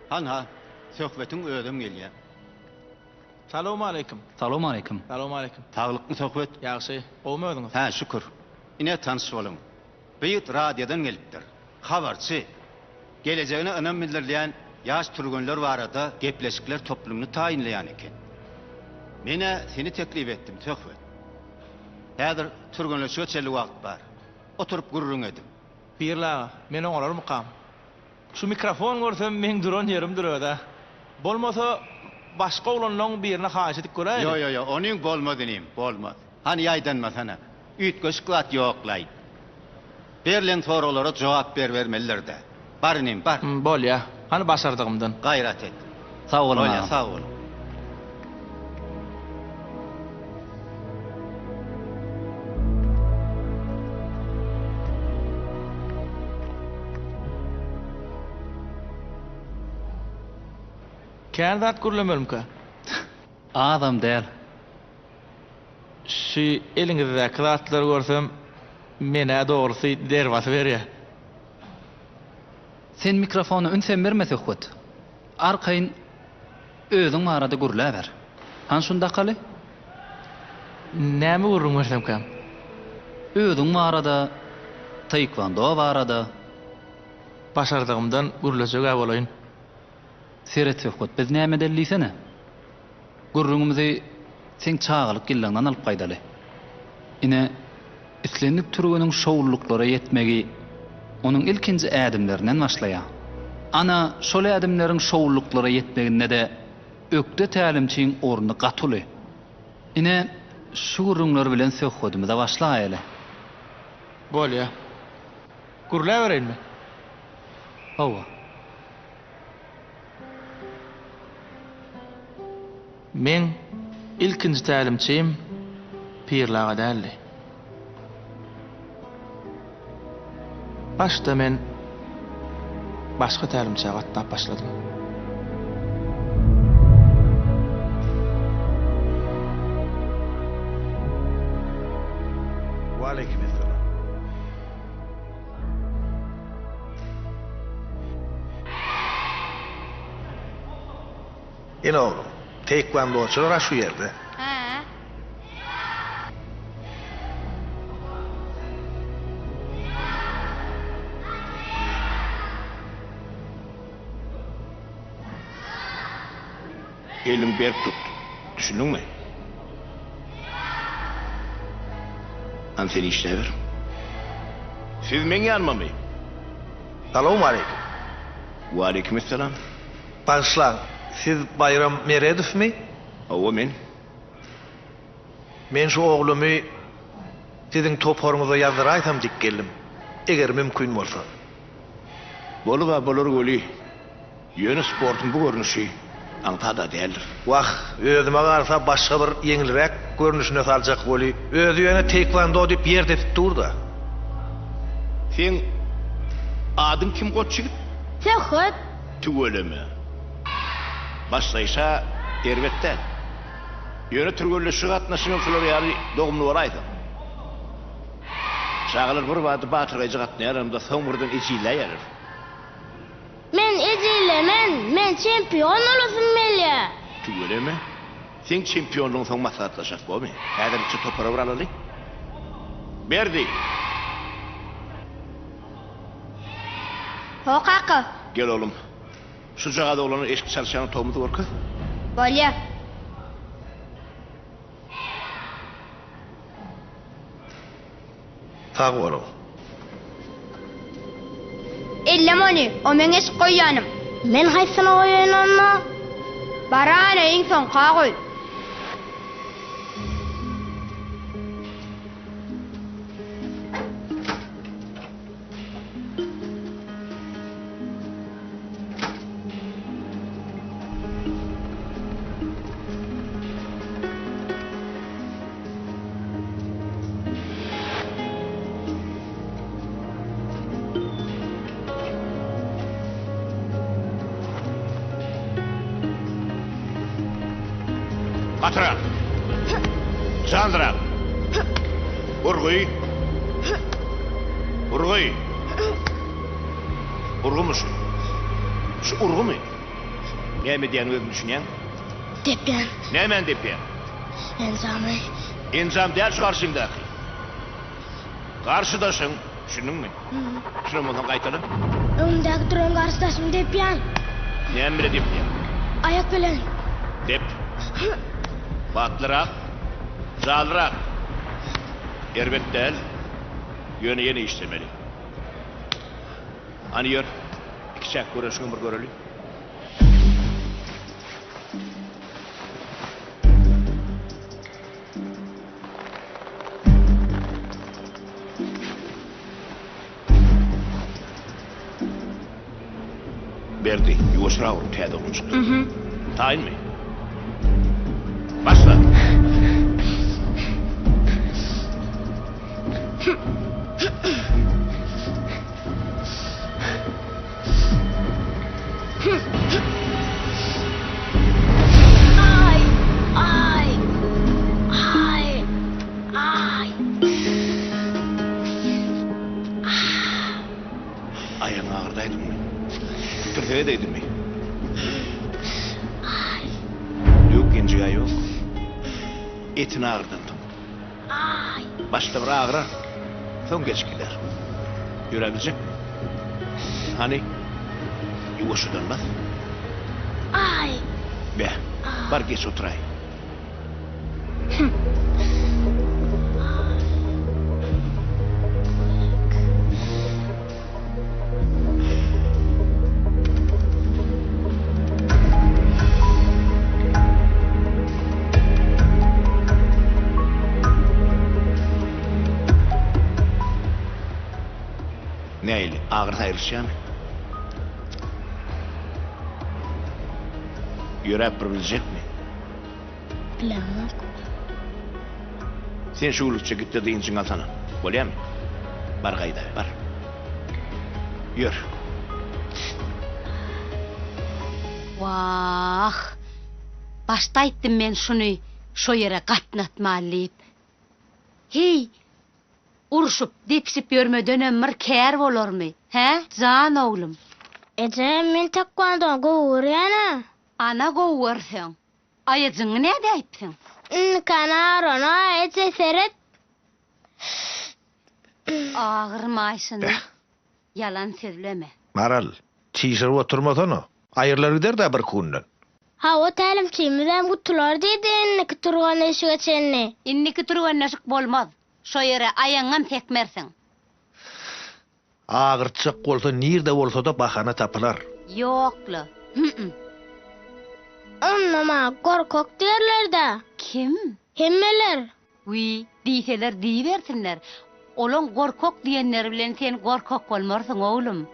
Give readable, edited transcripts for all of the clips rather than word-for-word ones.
Hanha, Söhbetiň özem gelýär. Salowmaleýkim. Salowmaleýkim. Salowmaleýkim. Saglykmy Söhbet? Ýagşy. Gowumy özüňiz? Hä, şükür. Ine, tanyş boluň. Bu ýigit radiodan gelipdir. Habarçy. Gelejegine ynam bildirilýän ýaş türgenler barada gepleşikler toplumyny taýynlaýan eken. Men-ä seni teklip etdim, Söhbet. Häzir türgenleşige çenli wagt bar. Oturyp gürrüň ediň. Pirli aga, men oňararmykam? Şu mikrofon görsem meň duran ýerimdir özä. Bolmasa başga oglanlaň birine haýyş edip göräýeli. Ýo ýo ýo onyň bolmaz inim, bolmaz. Hany ýaýdanmasana. Üýtgeşik zat ýoklaý. Berlen soraglara jogap beribermelidir-dä. Bar inim, bar. Bolýa. Hany başardygymdan. Gaýrat et. Sag boluň Bolýa, agam. sag boluň. Kän zat gürlemelimkä? Azam däl. Şu eliňizdäki zatlary görsem, men-ä dogrusy der basyberýär. Sen mikrofona ünsem berme Söhbet. Arkaýyn özüň barada gürläber. Hany şuny dakaly. Näme gürrüň bersemkäm? Özüň barada, taekwondo barada. Başardygymdan gürlejeg-ä bolaýyn. Seret Söhbet, biz näme edeli diýsene. Gürrüňimizi seň çagalyk ýyllaňdan alyp gaýdaly. Ine, islendik türgeniň şowlulyklara ýetmegi onuň ilkinji ädimlerinden başlaýar. Ana, şol ädimleriň şowlulyklara ýetmeginde-de ökde tälimçiň orny gaty uly. Ine, şu gürrüňler bilen söhbedimize başlaýaly. Bolýa. Gürläbereýinmi? Hawa. Meň ilkinji tälimçim Pirli aga däldi. Başda men başga tälimçä gatnap başladym. Waleýkimessalam. Ine oglum, taekwondoçylar-a şu ýerde. Hä. Eliňi berk tut. Düşündiňmi? Hany sen işläber. Siz meň ýanymamy? Salowmaleýkim. Waleýkimessalam. Bagyşlaň, siz Baýram Meredowmy? Hawa, men. Men şu oglumy siziň toparyňyza ýazdyraýsam diýip geldim, eger mümkin bolsa. Bolub-a bolar weli, ýöne sportuň bu görnüşi aňsat-a däldir. Wah, özüme galsa başga bir ýeňilräk görnüşine saljak weli, özi ýöne teýkwando diýip ýer depip dur-da. Seň adyň kim goç ýigit? Söhbet. Tüweleme. Başlaýşa erbet däl. Ýöne türgenleşige gatnaşyňam şular ýaly dogumly bolaýsa. Çagalar bir bada batyrgaýja gatnaýarlar-da, soň birden ejizläýýärler. Men ejizlemen, men çempion bolasym gelýä. Tüweleme. Seň çempionlygyň soň maslahatlaşas bormy? Häzirlikçe topara bir alaly. Berdi! Ho kaka. Gel oglum. Şujagaz oglana eşik çalyşýan otagymyzy görkez. Bolýa. Sag boluň. Ellem ony, o meň eşik goýýanym. Men haýsyny goýaýyn onda? Barana iň soňka goý. Gatyrak. Jandyrak. Urgy. Urgy. Urgumy şu? Şu urgumy? Näme edýäniňe özüň düşünýäňmi? Depýän. Nämäni depýäň? Enjamy. Enjam däl şu garşyňdaky. Garşydaşyň, düşündiňmi? Düşünen bolsaň gaýtala. Öňümdäki duran garşydaşymy depýän. Näme bile depýäň? Aýak bilen. Dep. Batlyrak. Jalrak. Erbet däl. Ýöne ýene işlemeli. Hany ýör, ikiçäk göreşiňem bir göreli. Berdi, ýuwaşrak ur, täze oglanjyk. Taýynmy? Başla! Aý! Aý! Aý! Aý! Aýagyňy agyrdaýdyňmy? Tirsege degdimi? Döwük ýenjig-ä ýok. Etini agyrdansyň. Başda bir agyrar, soň geçip gider. Ýöräbiljekmi? Hany, ýuwaşjadan bas. Beh, bar geç oturaý. Nähili, agyrysy aýrylyşýarmy? Ýöräp bir biljekmi? Bilemok. Sen şu günlükçe git-de dynjyňy alsana. Bolýamy? Bar gaýdaý, bar. Ýör. Wah! Başda aýtdym men şuny şo ýere gatnatmaly diýip. Heý, urşup, depişip ýörmedenem bir kär bolarmy, hä, jan oglum? Eje, men taekwondony gowy görýän-ä. Ana gowy görseň, aýajyňy nädäýipsiň? Indikany arona, eje seret. Agyrmaýşyny Beh. ýalan sözleme. Maral, çişirip oturmasana. Aýrylar gider-dä birki günden. Hawa, tälimçimizem gutular diýdi indiki türgenleşige çenli. Indiki türgenleşik bolmaz. Şo ýere aýagyňam sekmersiň. Agyrtjak bolsa nirde bolsa-da bahana tapylar. Ýok-la. Hü-üm. Onda maňa gorkak diýerler-dä. Kim? Hemmeler. Wiý, diýseler diýibersinler. Olaň gorkak diýenleri bilen sen gorkak bolmarsyň, oglum.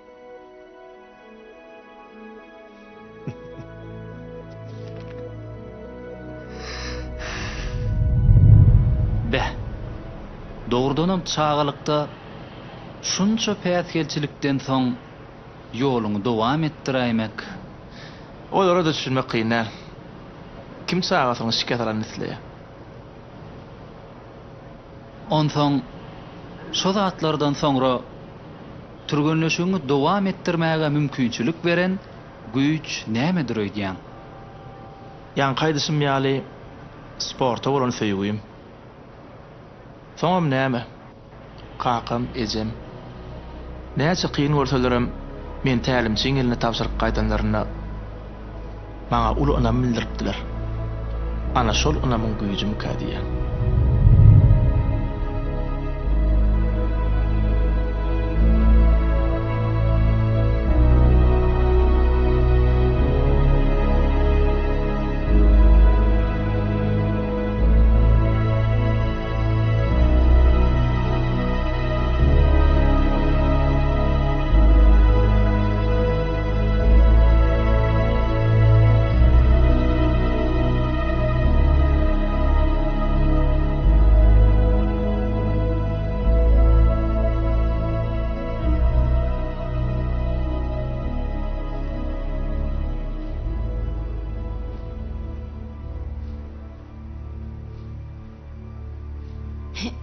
Dogrudanam çagalykda şunça päsgelçilikden soň ýoluňy dowam etdiräýmek. Olara-da düşünmek kyn däl. Kim çagasynyň şikes alanyny isleýär? Onsoň şo zatlardan soňra türgenleşigiňi dowam etdirmäge mümkinçilik beren güýç nämedir öýdýäň? Ýaňky aýdyşym ýaly, sporta bolan söýgim. Soňam näme, kakam, ejem näçe kyn görselerem, meni tälimçiň eline tabşyryp gaýdanlarynda maňa uly ynam bildiripdiler. Ana şol ynamyň güýjümikä diýýän.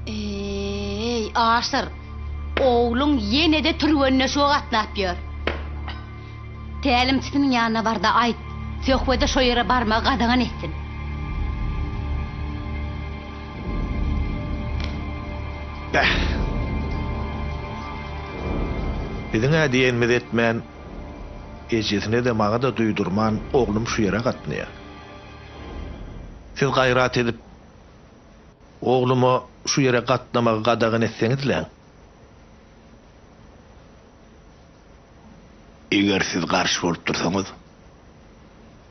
Eý, Aşyr, ogluň ýene-de türgenleşige gatnap ýör. Tälimçisiniň ýanyna bar-da aýt, söhbede şo ýere barmagy gadagan etsin. Bäh! Biziň-ä diýenimizi etmän, ejesine-de, maňa-da duýdurman oglum şu ýere gatnaýar. Siz gaýrat edip, ogluma şu ýere gatnamagy gadagan etseňizläň. Eger siz garşy bolup dursaňyz,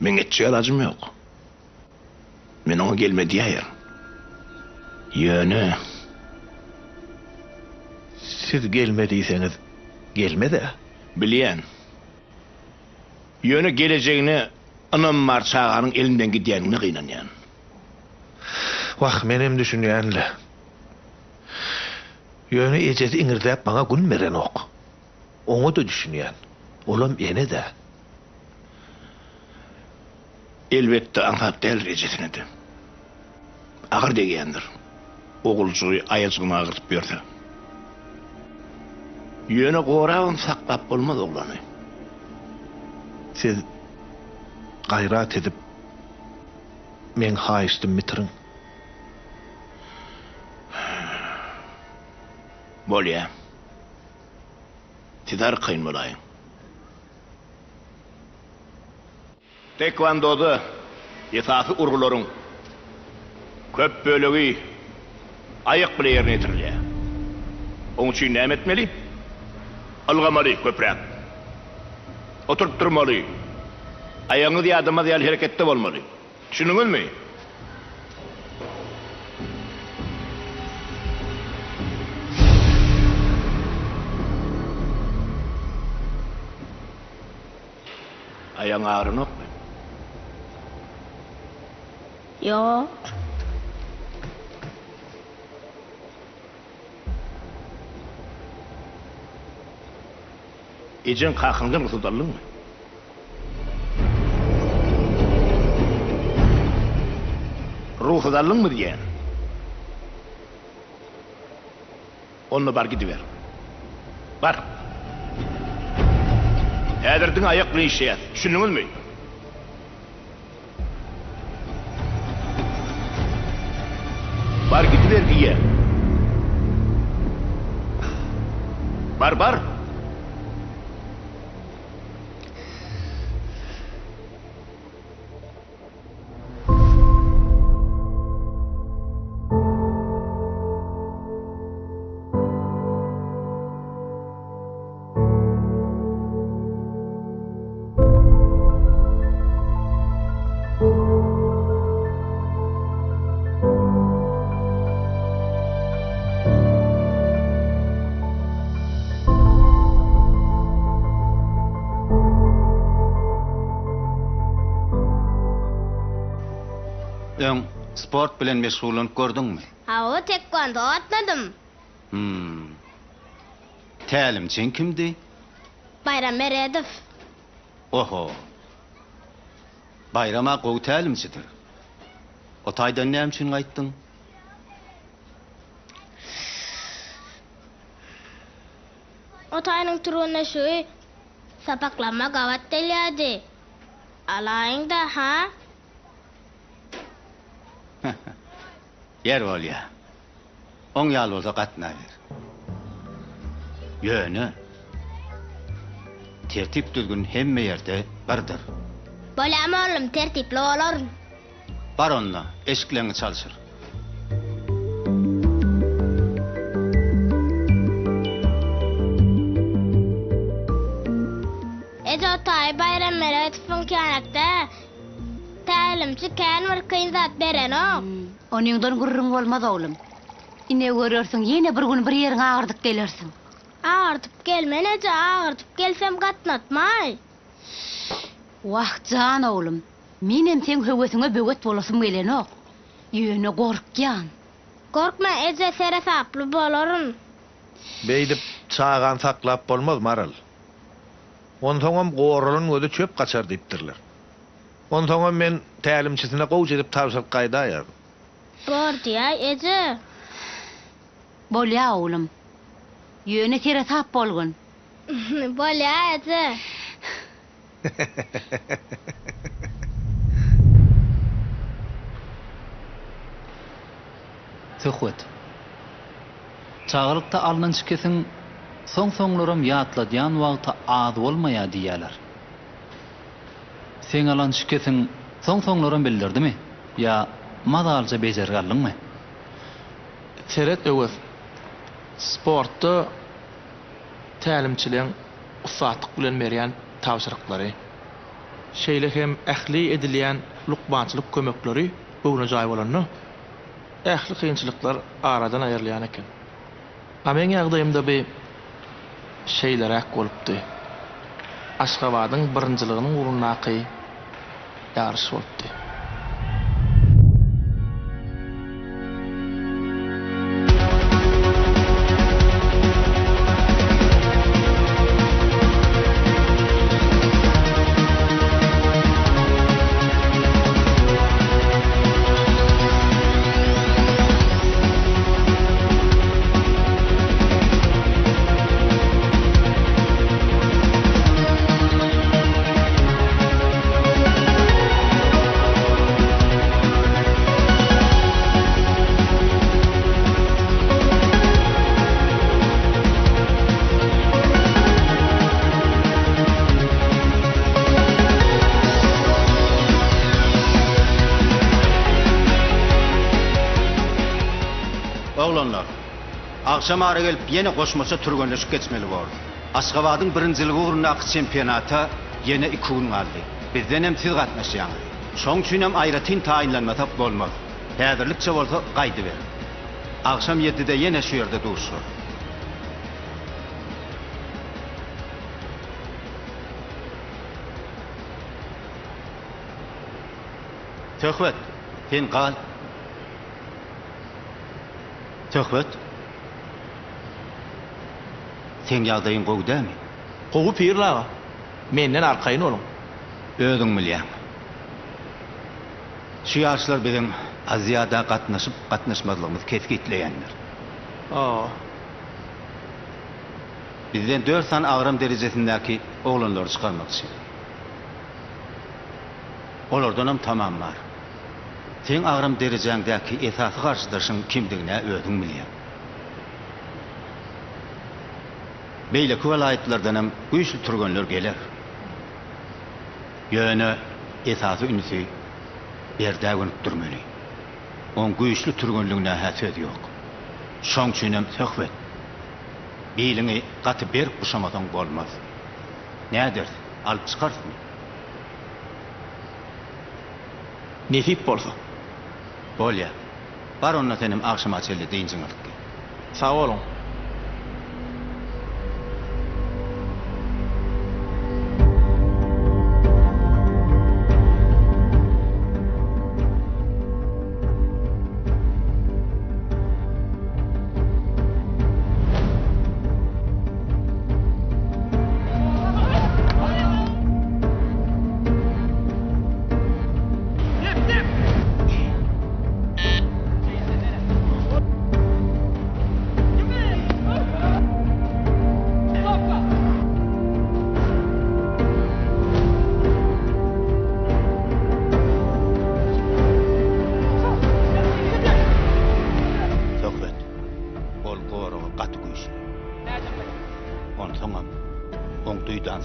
meň etjek alajym ýok. Men oňa gelme diýäýerin. Ýöne. Siz gelme diýseňiz, gelmez-ä. Bilýän. Ýöne gelejegine ynamym bar çaganyň elimden gidýänine gynanýan. Wah, menem düşünýän-le. Ýöne ejesi iňirdäp maňa gün berenok. Oňa-da düşünýän. Olam ene-dä. Elbetde, aňsat däldir ejesine-de. Agyr degýändir. Oguljygy aýajygyny agyrdyp ýörse. Ýöne gorabam saklap bolmaz oglany. Siz gaýrat edip, meň haýyşdymy bitiriň. Bolýa. Siz arkaýyn bolaýyň. Taekwondoda esasy urgularyň köp bölegi aýak bile ýerine ýetirilýär. Oň üçin näme etmeli? Ylgamaly köpräk. Oturyp durmaly. Aýagyňyz ýadamaz ýaly hereketde bolmaly. Düşündiňizmi? Aýagyň agyranokmy? Ýok. Ejeň kakaňdan rugsat aldyňmy? Rugsat aldyňmy diýýän. Onda bar gidiber. Bar. Häzir diňe aýak bilen işleýäs. Düşündiňizmi? Bar gidiber diýýän. Bar bar. Öň sport bilen meşgullanyp gördüňmi? Hawa, taekwondo gatnadym. Hum. Tälimçiň kimdi? Baýram Meredow. Oho. Baýram-a gowy tälimçidir. O taýdan näme üçin gaýtdyň? O taýynyň türgenleşigi sapaklaryma gabat gelýärdi. Alaýyň-da, ha? Ýer bolýa. Oň ýaly bolsa gatnaber. Ýöne, tertip-düzgün hemme ýerde birdir. Bolýa mollum, tertipli bolaryn. Bar onda, eşikleňi çalşyr. Eje otaýy Baýram Meredowyň känekde tälimçi kän bir kyn zat berenok. Onyňdan gürrüň bolmaz oglum. Ine görersiň ýene bir gün bir ýeriňi agyrdyp gelersiň. Agyrdyp gelmen eje, agyrdyp gelsem gatnatmaý. Wah jan oglum, menem seň höwesiňe böwet bolasym gelenok. Ýöne gorkýan. Gorkma eje seresaply bolaryn. Beýdip çagany saklap bolmaz Maral. Onsoňam goralan göze çöp gaçar diýipdirler. Onsoňam men tälimçisine gowja edip tabşyryp gaýdaýaryn. Bor diýäý, eje. Bolýa, oglum. Ýöne seresap bolgun. Bolýa, eje. Söhbet. Çagalykda alnan şikesiň soň-soňlaram ýatladýan wagty az bolmaýar diýýärler. Seň alan şikesiň soň-soňlaram bildirdimi ýa mazalyja bejergi aldyňmy? Seret Öwez, sportda tälimçileň ussatlyk bilen berýän tabşyryklary, şeýle hem ähli edilýän lukmançylyk kömekleri göwnejaý bolanda, ähli kynçylyklar aradan aýrylýan eken. A meň ýagdaýymda bi şeýleräk bolupdy. Aşgabadyň birinjiliginiň ugrundaky ýaryş bolupdy. Oglanlar, agşam ara gelip ýene goşmaça türgenleşik geçmeli borus. Aşgabadyň birinjiligi ugrundaky çempionata ýene iki gün galdy. Bizdenem siz gatnaşýaňyz. Şoň üçinem aýratyn taýynlanmasak bolmaz. Häzirlikçe bolsa gaýdyberiň. Agşam ýedide ýene şu ýerde duşuşarys. Söhbet, sen gal. Söhbet, seň ýagdaýyň gowy dälmi? Gowy Pirli aga. Menden arkaýyn boluň. Özüň bilýäň. Şu ýaşlar biziň Aziada gatnaşyp gatnaşmazlygymyzy kesgitleýändir. Hawa. Bizden dört sany agram derejesindäki oglanlary çykarmakçy. Olardanam tamam bar. Seň agram derejäňdäki esasy garşydaşyň kimdigin-ä özüň bilýäň. Beýleki welaýatlardanam güýçli türgenler geler. Ýöne esasy ünsi Berdä gönükdirmeli. Oň güýçli türgenligine-hä söz ýok. Şoň üçinem Söhbet, biliňi gaty berk guşamasaň bolmaz. Näderis, alyp çykarysmy? Nesip bolsa. Bolýa. Bar onda senem agşama çenli dynjyňy alyp gel. Sag boluň.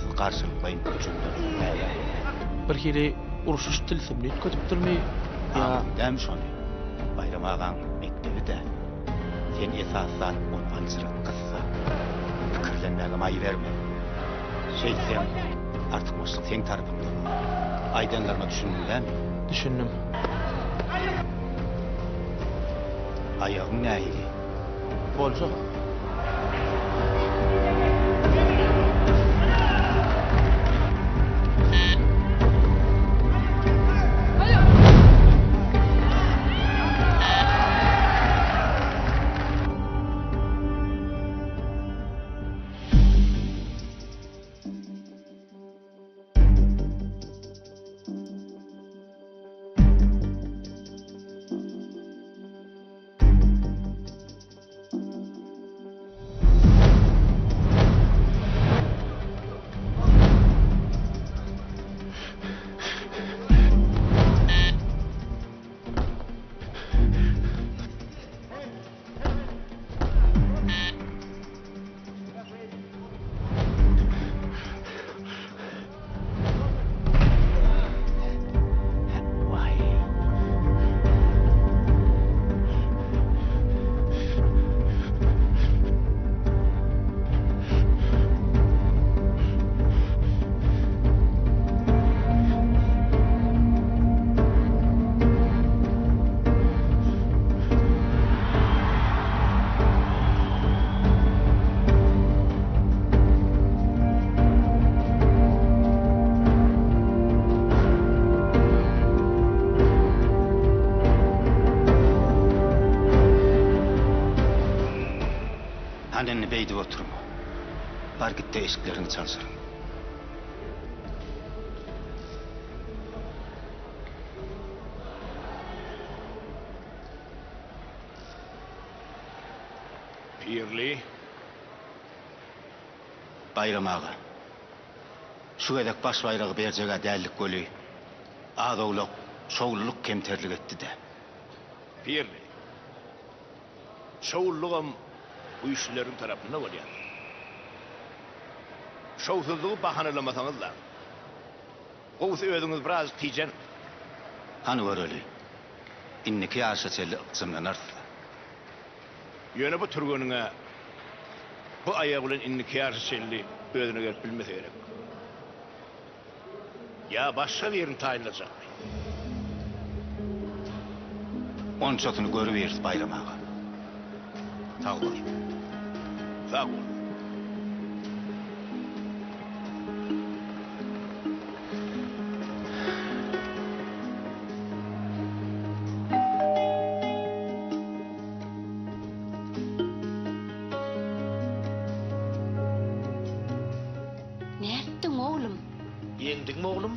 ummasyz garşylyklaýyn hüjümler peýda bolýar. Birhili urşuş tilsimini üýtgedipdirmi ýa. Aňdyň dämi şony? Baýram agaň mekdebi-dä. Sen esasy zat ony aljyrat, gyssa. Pikirlenmäge maý berme. Şeýtseň, artykmaçlyk seň tarapyňda bolar. Aýdanlaryma düşündiň dämi? Düşündim. Aýagyň nähili? Boljak. Hany indi beýdip oturma. Bar git-de eşikleriňi çalşyr. Pirli. Baýram aga. Şu gezek baş baýragy berjeg-ä däldik weli, az-owlak şowlulyk kemterlik etdi-dä. Pirli. Şowlulygam güýçlüleriň tarapynda bolýandyr. Şowsuzlygy bahanalamasaňyz-la. Gowusy özüňiz birazjyk tijeniň. Hany göreli. Indiki ýaryşa çenli ykjamlanarys-da. Ýöne bu türgeniň-ä bu aýagy bilen indiki ýaryşa çenli özüne gelip bilmese gerek. Ýa başga birini taýynlajakmy? Onçasyny görübiris Baýram aga. Sag bol. Sag bol. Nätdiň, oglum? Ýeňdiňmi, oglum?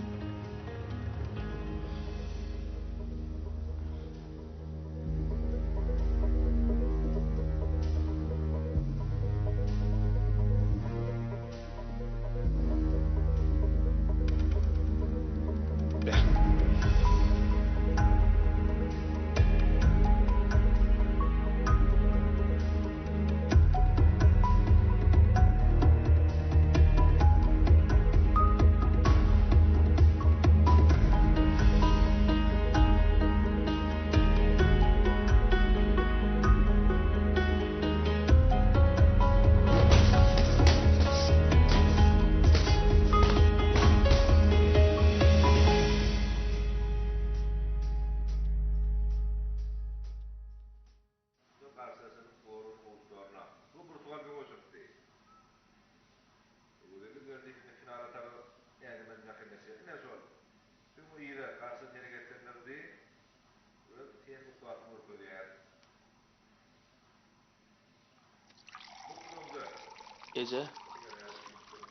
Eje.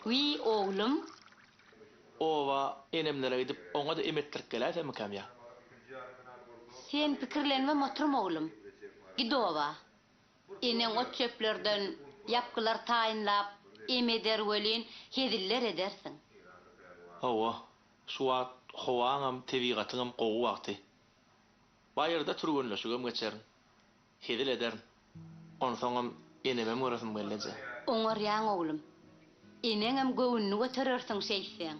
Wiý, oglum. Oba enemlere gidip, oňa-da em etdirip geläýsemmikäm ýa? Sen pikirlenmem oturma, oglum. Git oba. Eneň ot-çöplerden ýapgylar taýynlap, em eder welin, heziller edersiň. Hawa, şu wagt howaňam, tebigatyňam gowy wagty. Baýyrda türgenleşigem geçerin. Hezil ederin. Onsoňam enemem göresim geldi eje. Oňarýaň oglum. Eneňem göwnüni göterersiň şeýtseň.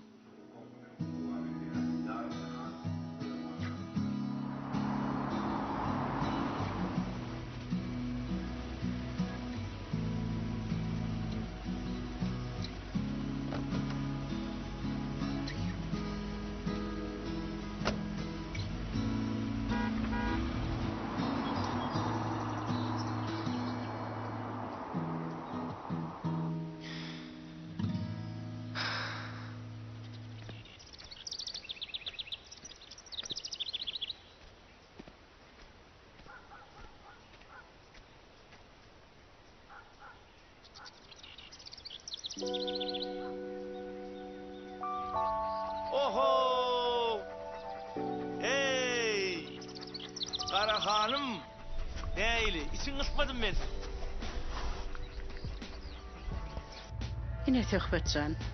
Oho! Eý! Gara hanym! Nähili, içiňi gysmadym men? Ine Söhbet jan,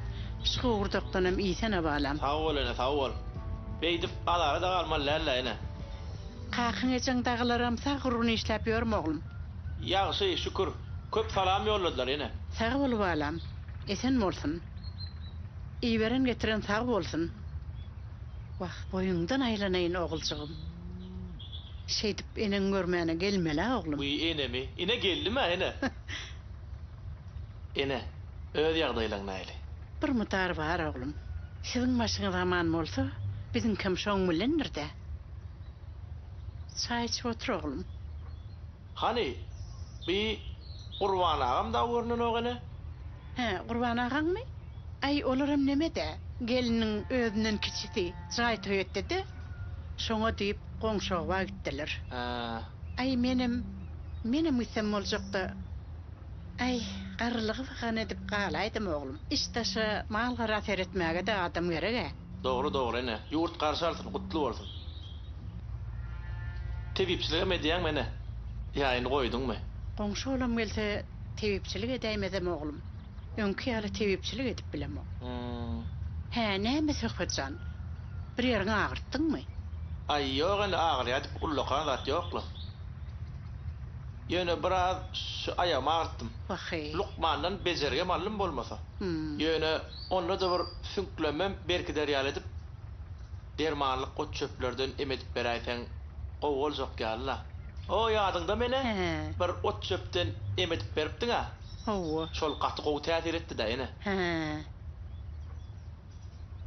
şu gowurdakdanam iýsene balam. Sag bol ene, sag bol. Beýdip azara-da galmaly däl-dä ene. Kakyň ejeň dagylaram sag gurgun işläp ýörmi oglum? Ýagşy, şükür. Köp salam ýolladylar ene. Sag bol balam. Esen bolsun. Iberen getiren sag bolsun. Wah, boýuňdan aýlanaýyn oguljygym. Şeýdip eneňi görmäne gelmel-ä oglum. Wiý enemi. Ine geldim-ä ene. Ene, öz ýagdaýlaň nähili? Bir mydar bar oglum. Siziň başyňyz aman bolsa, biziňkem şoň bilendir-dä. Çaý içip otur oglum. Hany, bi Gurban agam dagy görnenok ene? Hä, Gurban agaňmy? Äý, olaram neme-dä, gelniň özünden kiçisi jaý toý etdi-de, şoňa diýip goňşy oba gitdiler. Hä. Äý, menem, menem gitsem boljak-da. Äý, garrylygy bahana edip galaýdym, oglum. Iş-daşa, mal-gara seretmäge-de adam gereg-ä. Dogry, dogry, ene. Ýurt garşy alsyn, gutly bolsun. Tebipçiligem edýäňmi, ene? Ýa indi goýduňmy? Goňşy-golam gelse, tebipçilik edäýmezem, oglum. Öňki ýaly tebipçilik edip bilemok. Hä, näme, Söhbet jan, bir ýeriňi agyrtdyňmy? Aý, ýok, ene, agyrýar diýip ullakan zat ýok-la. Ýöne biraz şu aýagymy agyrtdym. Wah-eý. Lukmandan bejergem aldym bolmasa. Ýöne onda-da bir süňklemem berkider ýaly edip, dermanlyk ot-çöplerden em edip beräýseň gowy boljak ýaly-la. O, ýadyňdamy ene? Hä. Bir ot-çöpden em edip beripdiň-ä. Hawa. Şol gaty gowy täsir etdi-dä, ene. Hä.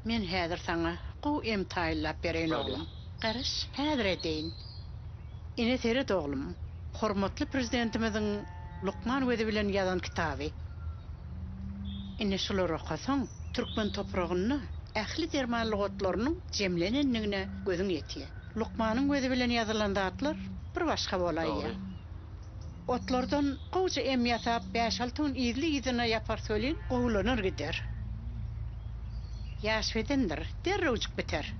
Men häzir saňa gowy em taýynlap bereýin, oglum. Garaş, häzir edeýin. Ine seret, oglum, hormatly Prezidentimiziň lukman gözi bilen ýazan kitaby. Indi şulary okasaň, türkmen topragynda ähli dermanlyk otlarynyň jemlenendigine gözüň ýetýär. Lukmanyň gözi bilen ýazylan zatlar bir başga bolaýýar. Dogry. Otlardan gowja em ýasap, bäş-alty gün yzly-yzyna ýaparys welin, gowulanar gider. Ýaş bedendir, derrewjik biter.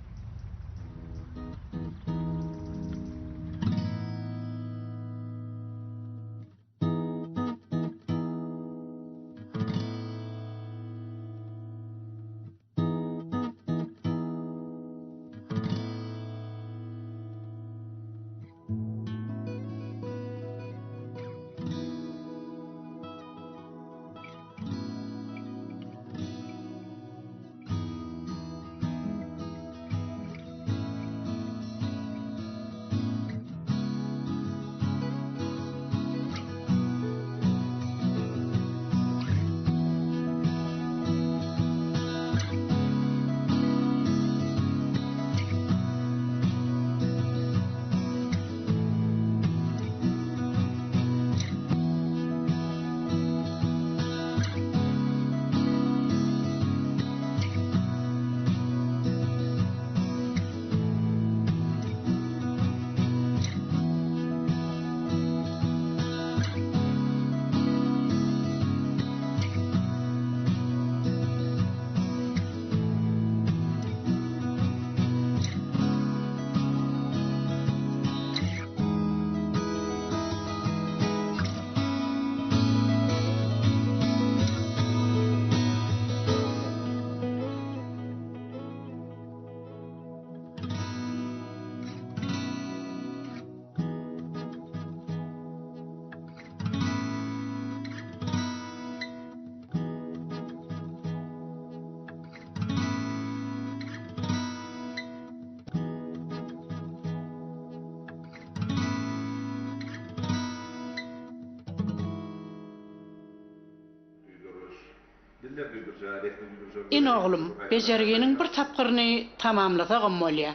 Ine oglum, bejerginiň bir tapgyryny tamamlasagam bolýa.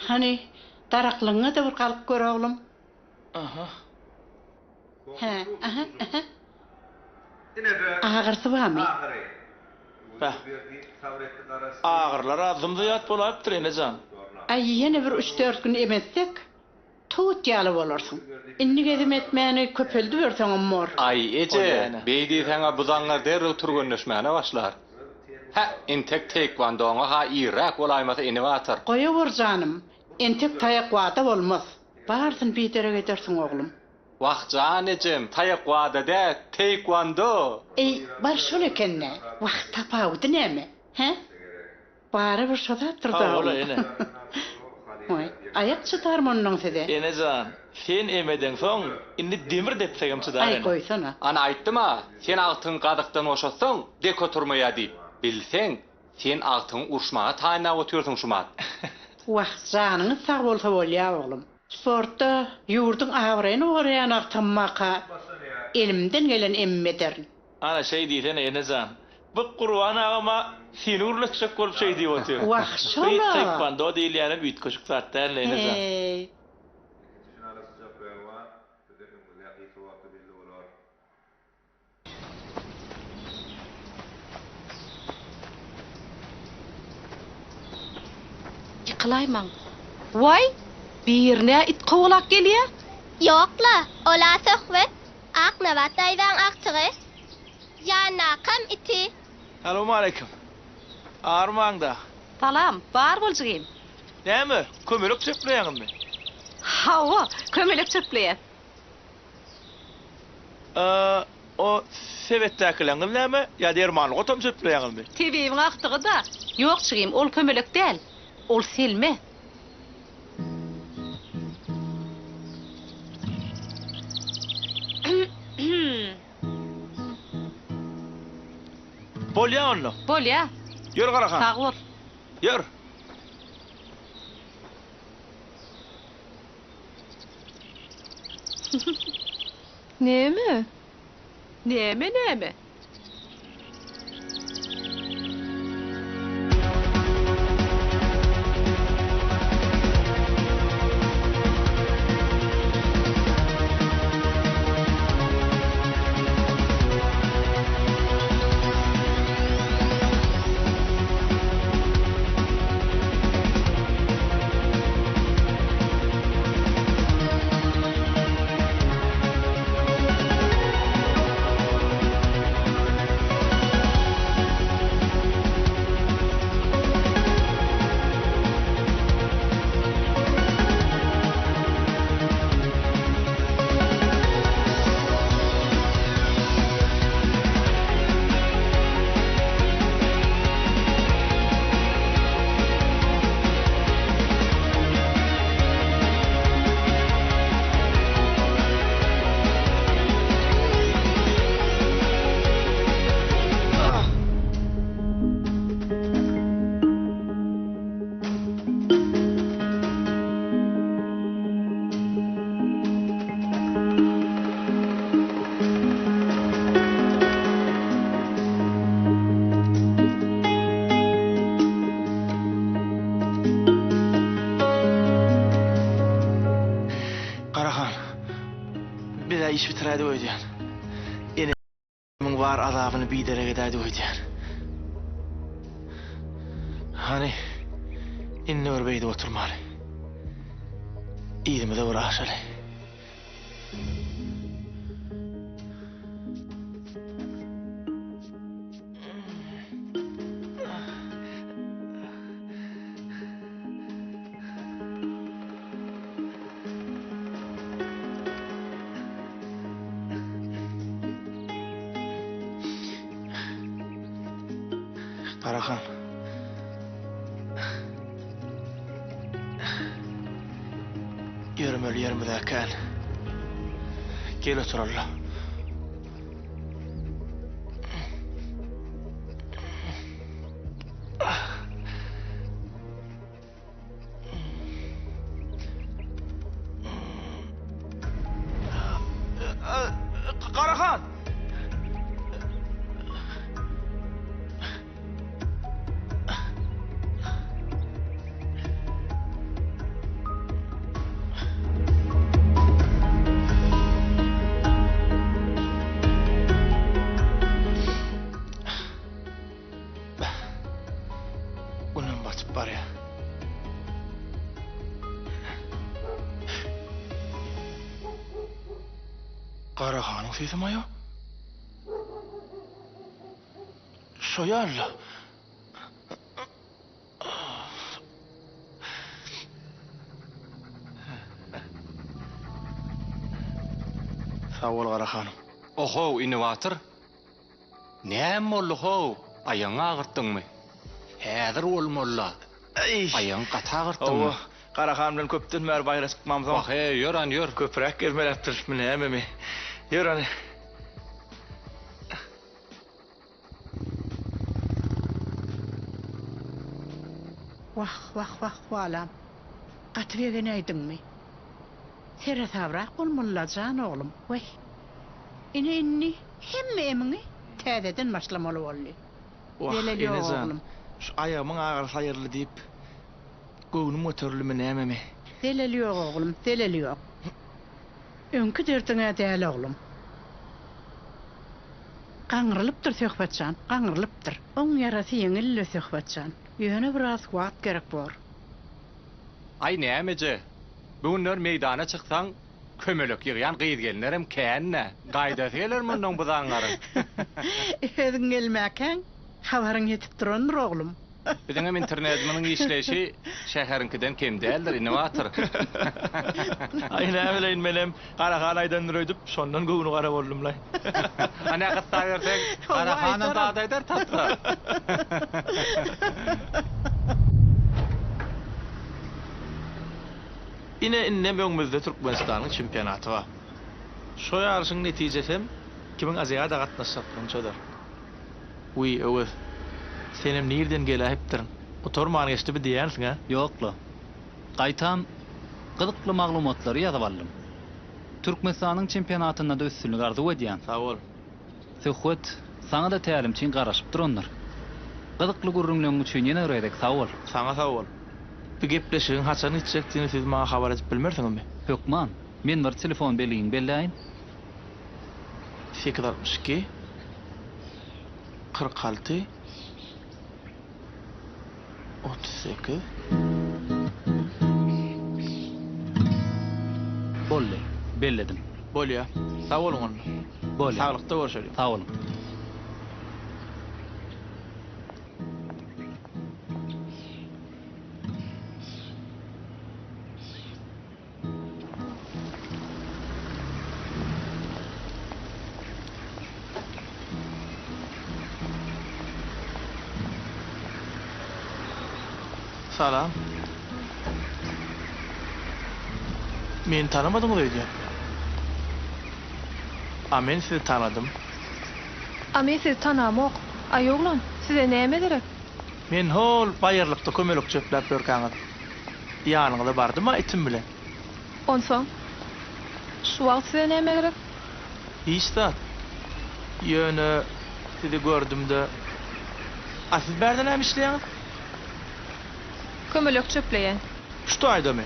Hany, daraklygyňa-da bir galyp gör oglum. Aha. Hä, aha, aha. Agyrysy barmy? Bäh. Agyrylar-a zym-zyýat bolaýypdyr, ene jan. Aý, ýene bir üç-dört gün em etsek, tut ýaly bolarsyň. Indi gezim etmäni köpeldiberseňem bor. Aý, eje, beý diýseň-ä bu zaňňar derrew türgenleşmäne başlar. Hä, entek teýkwandoňa-ha irräk bolaýmasa ini batyr. Goýawur janym, entek taýak wada bolmaz. Barsyn biderek edersiň oglum. Wah jan ejem, taýak wada dä, teýkwando! Eý, bar şol eken-dä. Wah, tapawudy näme, hä? Barybir şo zatdyr-da Sag bol oglum. ene. Waý, aýak çydarmy onnoň size? Ene jan, sen em edeňsoň, indi demir depsegem çydar Aý, ene. goýsana. Ana aýtdym-a, sen agtygyňy gazykdan boşatsaň, dek oturmaýa diýip. Bilseň, sen agtygyňy uruşmaga taýynlap otyrsyň şumat. Wah, janyňyz sag bolsa bolýa, oglum. Sportda ýurduň abraýyny goraýan agtygymmaka elimden gelen emimi ederin. Ana şeý diýsene ene jan. Bu Gurban agama seni gürletjek bolup şeý diýip otyr. Wah Gyz şola. taekwando diýilýänem üýtgeşik zat däldi ene jan. Heý. Ýykylaýmaň. Waý, birin-ä it kowalap gelýä. Ýok-la, ol-a Söhbet, Aknabat daýzaň agtygy. Ýanynakam iti. Salowmaleýkim. Armaňda. Salam, bar bol jigim. Näme, kömelek çöpleýäňizmi? Hawa, kömelek çöpleýäs. A, o sebetdäkileňiz näme? Ýa dermanlyk otam çöpleýäňizmi? Tebibiň agtygy-da. Ýok jigim, ol kömelek däl. Ol selme. Bolýa onda. Bolýa. Ýör Garahan. Sag bol. Ýör. Näme? Näme näme? Garahan, biz-ä iş bitiräýdik öýdýän. Enemiň bar azabyny biderek edäýdik öýdýän. Hany, indi bir beýdip oturmaly. Yzymyza bir aşaly. Garahan. Ýöremeli ýerimiz-ä kän. Gel oturally. Garahan! barýar. Garahanyň sesimi aýa? Şo ýaly-la. Sag bol Garahanym. Ohow ini batyr. Näme boldy how, aýagyňy agyrtdyňmy? Häzir bolmaly-la. Aýagyňy gaty agyrtdyňmy? Hawa, Garahan bilen köpden bäri baýra çykmamsoň. Wah, eý, ýör hany, ýör. Köpräk gezmeläpdirismi nämemi. Ýör hany. Wah, wah, wah, balam. Gaty begenäýdiňmi? Seresabrak bolmaly-la, jan oglum. Weý. Ine indi hemme emiňi täzeden başlamaly boldy. Wah, Zelel ýok, ene jan, oglum. şu aýagymyň agyrysy aýryldy diýip, göwnüm göterilimi nämemi? Zeleli ýok, oglum, zeleli ýok. Öňki derdiň-ä däl, oglum. Gaňrylypdyr Söhbet jan, gaňrylypdyr. Oň ýarasy ýeňil-le Söhbet jan. Ýöne biraz wagt gerek bor. Aý nämeje, bu günler meýdana çyksaň, kömelek ýygýan gyz-gelinlerem kän-dä. Gaýdasy geler mundan bu zaňňaryň. Özüň gelmäkäň, habaryň ýetip durandyr, oglum. Biziňem internetimiziň işleýşi şäheriňkiden kem däldir, ini batyr. Aý näbileýin menem Garahan aýdandyr öýdüp, şondan göwni gara boldum-laý. Ana gyssaberseň, Garahanam zat aýdar tapsa. Ine indem öňümizde Türkmenistanyň çempionaty bar. Şo ýaryşyň netijesem kimiň Aziada gatnaşjakdygyny çözer. Wiý, Öwez, senem nirden geläýipdirin? Gutarman geçdi bi diýýänsiň-ä? Ýok-la. Gaýtam, gyzykly maglumatlary ýazyp aldym. Türkmenistanyň çempionatynda-da üstünlik arzuw edýän. Sag bol. Söhbet, saňa-da tälimçiň garaşyp durandyr. Gyzykly gürrüňleň üçin ýene bir gezek sag bol. Saňa sag bol. Bu gepleşigiň haçan gitjekdigini siz maňa habar edip bilmersiňizmi? Hökman. Men bir telefon belgiňi belläýin. 862 46 38. Boldy. Belledim. Bolýa. Sag boluň onda. Bolýa. Saglykda görşeliň. Sag boluň. Salam. Meni tanamadyňyz öýdýän. A men sizi tanadym. A men sizi tanamok. Aý oglan, size näme gerek? Men hol baýyrlykda kömelek çöpläp ýörkäňiz Ýanyňyza bardym-a itim bilen. Onsoň? Şu wagt size näme gerek? Hiç zat. Ýöne sizi gördüm-de. A siz bärde näme işleýäňiz? Kömelek çöpleýän. Şu taýdamy?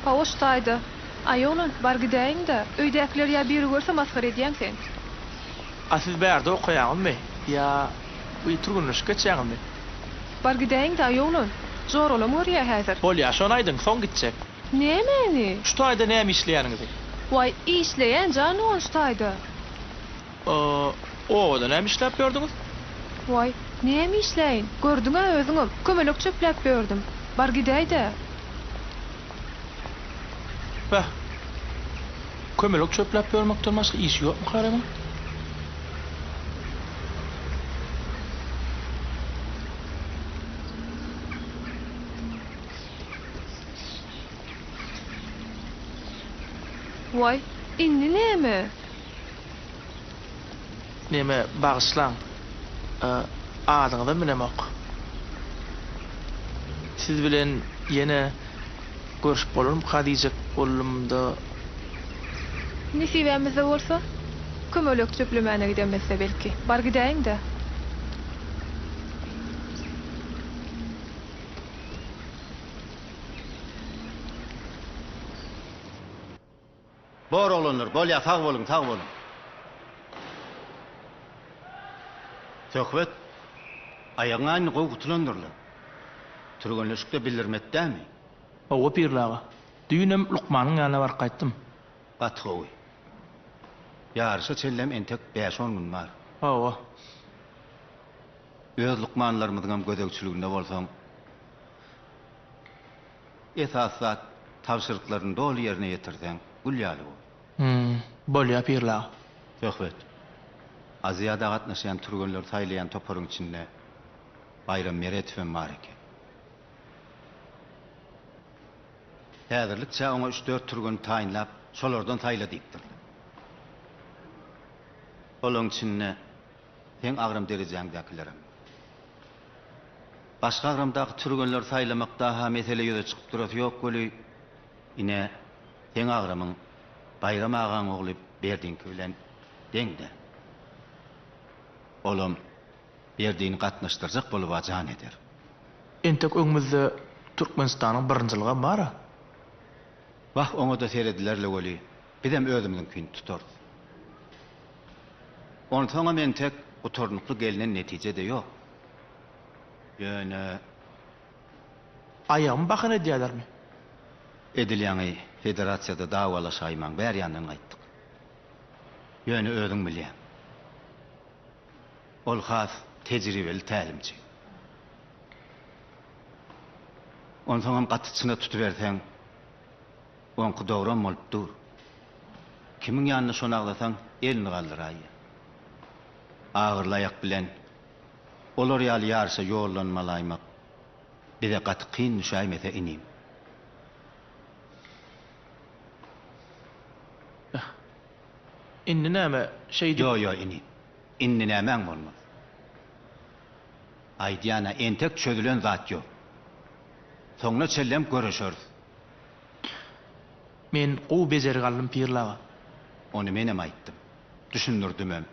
Hawa, şu taýda. Aý, oglan, bar gidäýiň-de. Öýdäkiler ýa biri görse masgara edýäň sen. A siz bärde okaýaňyzmy ýa türgenleşik geçýäňizmi? Bar gidäýiň-dä, aý oglan. Joralam görýä häzir. Bolýa, şony aýdyň, soň gitjek. Nämäni? Şu taýda näme işleýäniňizi. Waý, işleýän jan oglan şu taýda. O, obada näme işläp ýördüňiz? Waý, näme işläýin, gördüň-ä özüňem, kömelek çöpläp ýördüm. Bar gidäý-dä. Beh, kömelek çöpläp ýörmekden başga işi ýokmy Karemiň? Waý, indi näme? Neme, bagyşlaň, adyňyzam bilemok. Siz bilen ýene görşüp bolarmyka diýjek boldum-da. Nesibämizde bolsa, kömelek çöplemäne gidemizde belki. Bar gidäýiň-dä. Bor oglanlar, bolýa sag boluň, sag boluň. Söhbet, aýagyň-a indi gowy gutulandyrla. Türgenleşikde bildirmedi dämi? Hawa, Pirli aga. Düýnem lukmanyň ýanyna baryp gaýtdym. Gaty gowy. Ýaryşa çenlem entek bäş-on gün bar. Hawa. Öz lukmanlarymyzyňam gözegçiliginde bolsaň, esasy zat tabşyryklaryny doly ýerine ýetirseň, gül ýaly bol. Hum, bolýa Pirli aga. Söhbet. Aziada gatnaşýan türgenleri saýlaýan toparyň içinde Baýram Meredowem bar eken. Häzirlikçe oňa üç-dört türgeni taýynlap, şolardan saýla diýipdirler. Olaň içinde seň agram derejäňdäkilerem bar. Başga agramdaky türgenleri saýlamakda-ha mesele ýüze çykyp durasy ýok weli, ine, seň agramyň Baýram agaň ogly Berdiňki bilen deň-dä. Olam Berdini gatnaşdyrjak boluba jan eder. Entek öňümizde Türkmenistanyň birinjiligem bar-a. Wah, oňa-da serediler-le weli, bizem özümiziňkini tutarys. Onsoňam entek gutarnykly gelnen netije-de ýok. Ýöne. Aýagymy bahana edýälermi? Edil ýaňy federasiýada dawalaşaýmaň bäri ýandan gaýtdyk. Ýöne özüň bilýäň. Ol has tejribeli tälimçi. Onsoňam gaty çyna tutuberseň, oňky dogram bolup dur. Kimiň ýanynda şony agzasaň, elini galdyraýýar. Agyryly aýak bilen olar ýaly ýaryşa ýollanmalaýmak bize gaty kyn düşäýmese inim. Indi näme, şeýdip. Ýo, ýo, inim. Indi nämäň bolmaz. Aýdýan-a, entek çözülen zat ýok. Soňuna çenlem göreşeris. Men gowy bejergi aldym, Pirli aga. Ony menem aýtdym. Düşündirdimem.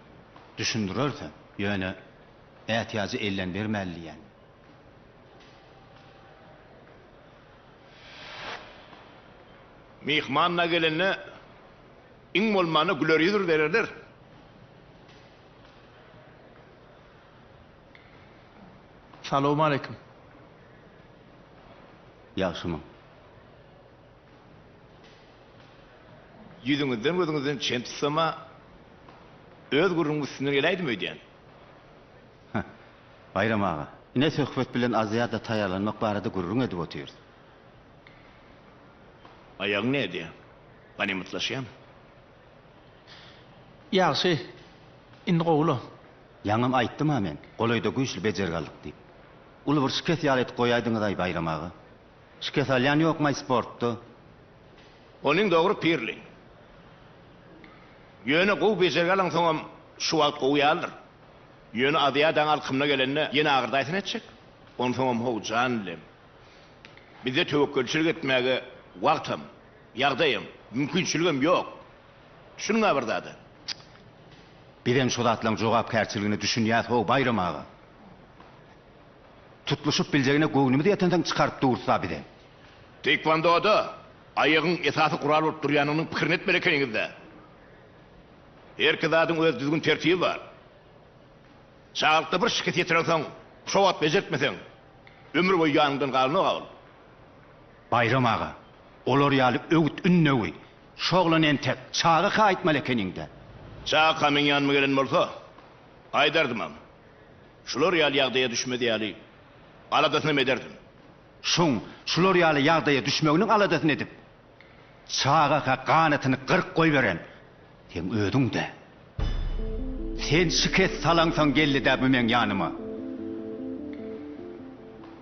Düşündirerisem. Ýöne, ätiýajy elden bermäli diýýän. Myhman-da gelende Iň bolmanda güler ýüz bir bererler. Salowmaleýkim. Ýagşymyň. Ýüzüňizden gözüňizden çen tutsam-a, öz gürrüňiň üstünden geläýdim öýdýän. Heh. Baýram aga, ine söhbet bilen Aziada taýýarlanmak barada gürrüň edip otyrys. Aýagyň nädýä? Ganymatlaşýamy? Ýagşy. Indi gowy-la. Ýaňam aýtdym-a men, golaýda güýçli bejergi aldyk diýip. Uly bir şikes ýaly edip goýaýdyňyz-aý, Baýram aga. Şikes alýan ýokmaý sportda? Onyň dogry Pirli. Ýöne gowy bejergi alaňsoňam şu wagt gowy ýalydyr. Ýöne Aziadaň alkymyna gelende ýene agyrdaýsa nätjek? Onsoňam how jan bilem. Bizde töwekgelçilik etmäge wagtam, ýagdaýam, mümkinçiligem ýok. Düşüniň-ä bir zada. Bizem şo zatlaň jogapkärçiligine düşünýäs-how, Baýram aga. Tutluşyp biljegine göwnümiz ýetensoň çykaryp durus-da bizem. Taekwondoda aýagyň esasy gural bolup durýanynyň pikirini etmeli ekeniňiz-dä. Herki zadyň öz düzgün-tertibi bar. Çagalykda bir şikes ýetirensoň, şo wagt bejertmeseň, Ömür boýy ýanyňdan galanok-a ol. Baýram aga, olar ýaly öwüt-ündewi şo oglan entek çagaka aýtmaly ekeniň-dä. Çagaka meň ýanyma gelen bolsa, aýdardymam. Şular ýaly ýagdaýa düşmez ýaly aladasynam ederdim. Şuň şular ýaly ýagdaýa düşmeginiň aladasyny edip, çagaka ganatyny gyryp goýberen seň özüň-dä. Sen şikes salaňsoň geldi-dä bu meň ýanyma.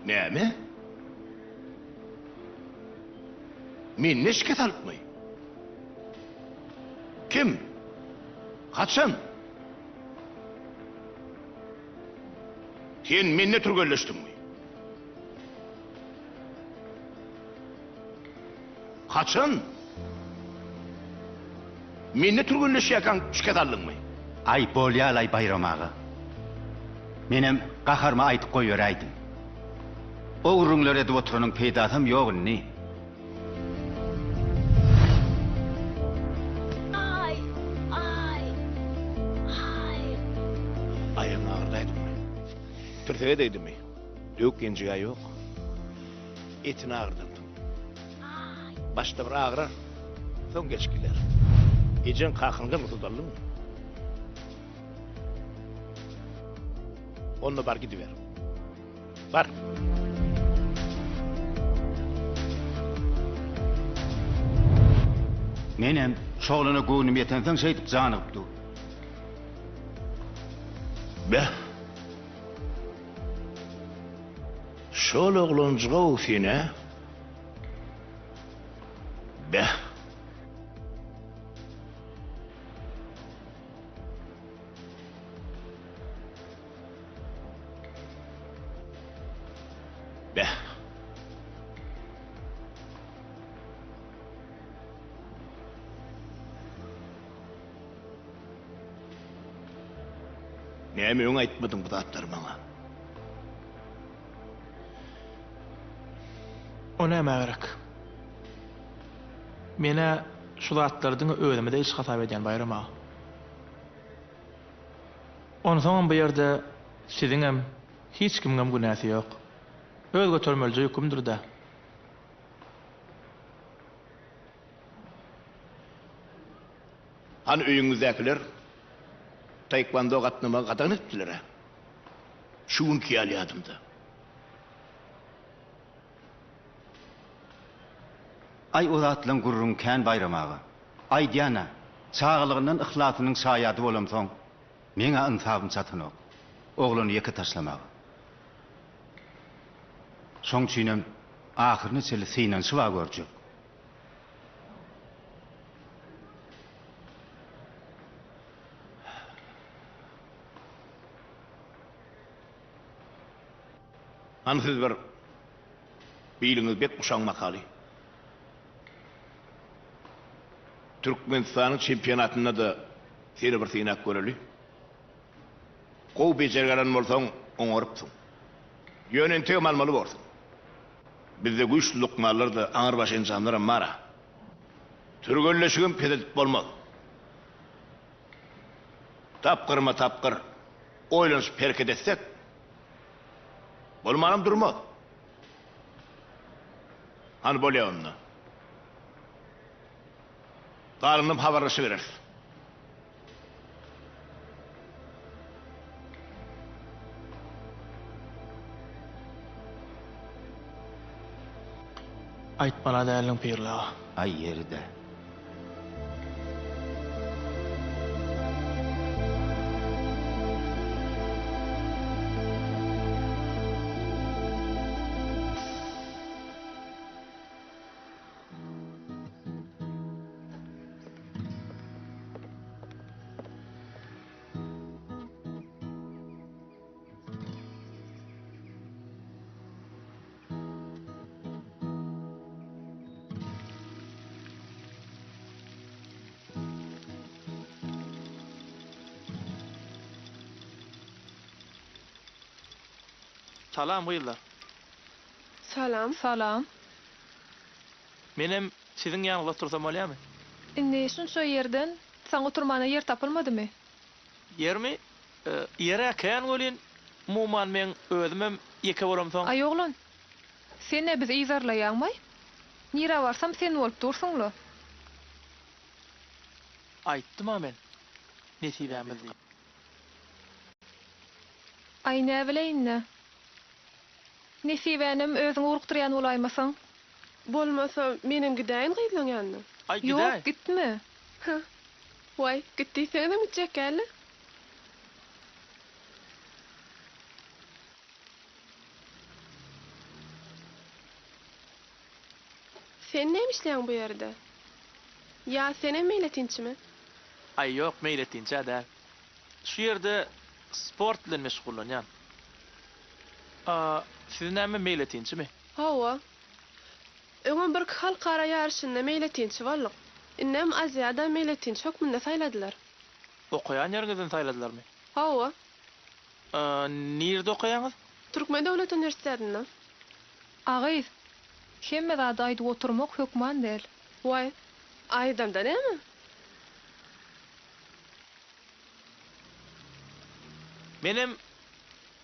Näme? Mende şikes alypmy? Kim? Haçan? Sen mende türgenleşdiňmi? Haçan? Mende türgenleşýärkäň şikes aldyňmy? Aý, bolýa-laý, Baýram aga. Menem gaharyma aýdyp goýberäýdim. O gürrüňleri edip oturanyň peýdasam ýok indi. Aý, aý, aý. Aýagyň agyrdaýdymy? Tirsege degdimi? Döwük ýenjig-ä ýok. Etini agyrdansyň. Başda bir agyrar, soň geçip gider. Ejeň kakaňdan rugsat aldyňmy? Onda bar gidiber. Bar. Menem şoglana göwnüm ýetensoň şeýdip janygyp dur. Beh. Şol oglanjyga-ow sen-ä. Beh. Beh. Näme öň aýtmadyň bu zatlary maňa? O nämä gerek? Men-ä şu zatlary diňe özüme degişli hasap edýän, Baýram aga. Onsoňam bu ýerde siziňem, hiç kimiňem günäsi ýok. Öz götermelije ýükümdir-dä. Hany öýüňizdäkiler taekwondo gatnamagy gadagan edipdiler-ä. Şu günki ýaly ýadymda. Aý o zatlaň gürrüňi kän Baýram aga. Aýdýan-a, çagalygyndan yhlasynyň şaýady bolamsoň, meň-ä ynsabym çatanok, oglany ýeke taşlamaga. Şoň üçinem ahyryna çenli synanyşyb-a görjek. Hany siz bir biliňiz bek guşaň makaly. Türkmenistanyň çempionatynda-da seni bir synap göreli. Gowy bejergi alan bolsaň, oňarypsyň. Ýöne entegem almaly borsuň. Bizde güýçli lukmanlar-da, aňrybaş enjamlaram bar-a. Türgenleşigem peseldip bolmaz. Tapgyrma-tapgyr oýlanyşyp hereket etsek, bolmanam durmaz. Hany bolýa onda. Galanynam habarlaşybereris. Aýtmala däldiň Pirli aga. Aý ýeri-dä. Salam gyzlar. Salam. Salam. Menem siziň ýanyňyzda otursam bolýamy? Indi şunça ýerden saňa oturmana ýer tapylmadymy? Ýermi? Ýer-ä kän welin, umuman meň özümem ýeke bolamsoň. Aý oglan, sen-ä bizi yzarlaýaňmaý? Nirä barsam sen bolup dursuň-la. Aýtdym-a men, nesibämiz. Aý näbileýin-dä. Nesibänem özüň ugrukdyrýan bolaýmasaň. Bolmasa, menem gidäýin gyzlaň ýanyna. Aý, gidäý. Ýok, gitme. Hä. Waý, git diýseňizem gitjek däl-le. Sen näme işleýäň bu ýerde? Ýa senem meýletinçimi? Aý, ýok, meýletinç-ä däl. Şu ýerde sport bilen meşgullanýan. A siz näme meýletinçimi? Hawa. Öňem birki halkara ýaryşynda meýletinçi bolduk. Indem Aziada meýletinçi hökmünde saýladylar. Okaýan ýeriňizden saýladylarmy? Hawa. A nirde okaýaňyz? Türkmen döwlet uniwersitetinde. A gyz, hemme zady aýdyp oturmak hökman däl. Waý, aýdamda näme? Menem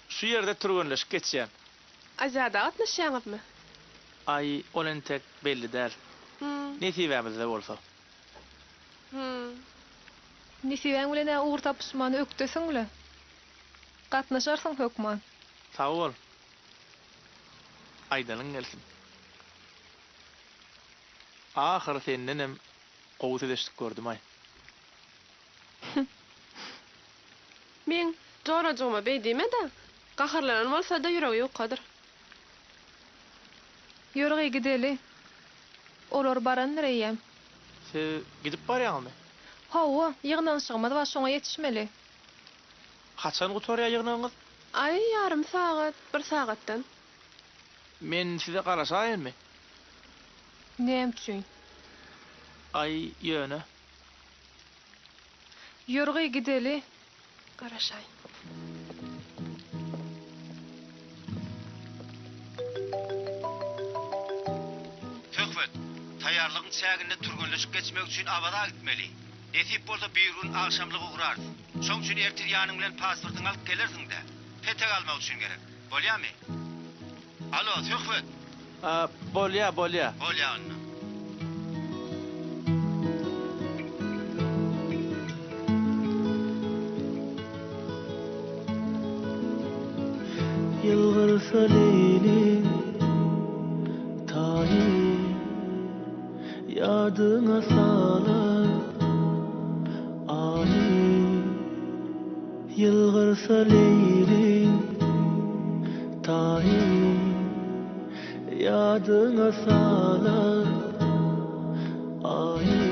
şu ýerde türgenleşik geçýän. Aziada gatnaşýaňyzmy? Aý, ol entek belli däl. Nesibämizde bolsa. Hüm. Nesibäň bilen-ä ugur tapyşmana ökdesiň-le. Gatnaşarsyň hökman. Sag bol. Aýdanyň gelsin. Ahyry sendenem gowy söz eşidip gördüm-aý. Meň jorajygyma beý diýme-de. Gaharlanan bolsa-da ýüregi ýukadyr. Ýörgý gideli. Olar barandyr eýýäm. Siz gidip barýaňyzmy? Hawa, ýygnanyşygymyz bar, şoňa ýetişmeli. Haçan gutarýar ýygnagyňyz? Aý, ýarym sagat, bir sagatdan. Men size garaşaýynmy? Näme üçin? Aý, ýöne. Ýörgý gideli. Garaşaý. Söhbet, taýýarlygyň çäginde türgenleşik geçmek üçin Awaza gitmeli. Nesip bolsa birigün agşamlyk ugrarys. Şoň üçin ertir ýanyň bilen pasportyňy alyp gelersiň-dä. Petek almak üçin gerek. Bolýamy? Alo, Söhbet! A, bolýa, bolýa. Bolýa onda. Ýylgyrsa Leýli taýy Ýadyňa salar Aýy. Ýylgyrsa Leýli taýy Ýadyňa salar Aýy.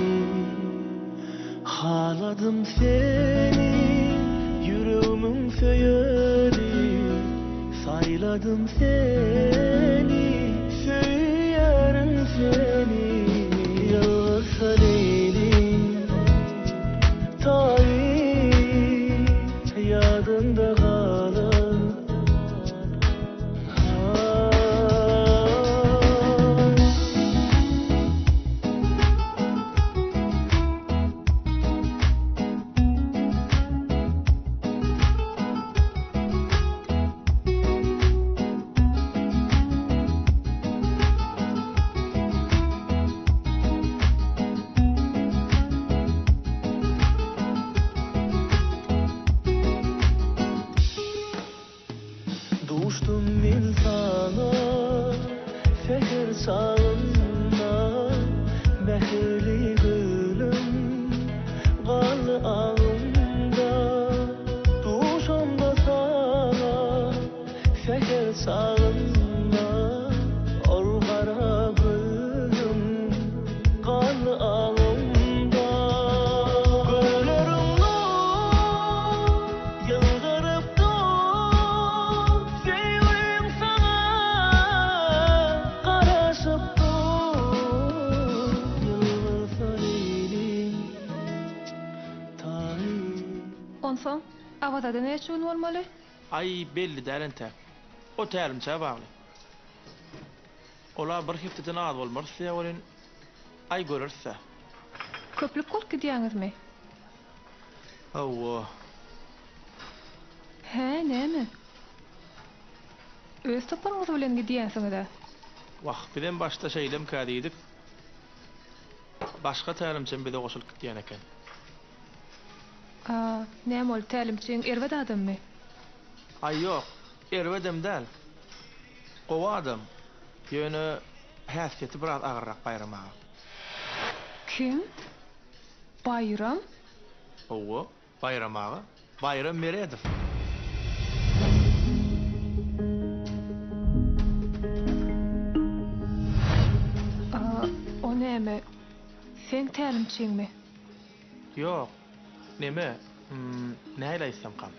Haladym seni ýüregimiň söýeni Saýladym seni söýýärin seni Ýylgyrsa Leýli Taýy ýadyňda galar. Duşdum men saňa säher çagynda, Mähirli gülüm galdy aňymda. Duşamda saňa säher çagynda, Ol gara gözüň galdy aňymda. Gözleriň nur Ýylgyryp dur, söýgim saňa garaşyp dur. Ýylgyrsa Leýliň taýy. Onsoň, Awazada näçe gün bolmaly? Aý, belli däl entäk. O tälimçä bagly. Ol-a bir hepdeden az bolmarys diýýär welin, aý göreris-dä. Köplük bolup gidýäňizmi? Hawa. Hä, näme? Öz toparyňyz bilen gidýänsiňiz-ä? Wah, bizem başda şeýlemkä diýdik. Başga tälimçem bize goşulyp gidýän eken. A, näme ol tälimçiň erbet adammy? Aý, ýok, erbedem däl. Gowy adam. Ýöne häsiýeti biraz agyrrak Baýram aga. Kim? Baýram? Hawa, Baýram aga. Baýram Meredow. A, o näme, seň tälimçiňmi? Ýok. Neme, nähili aýtsamkam.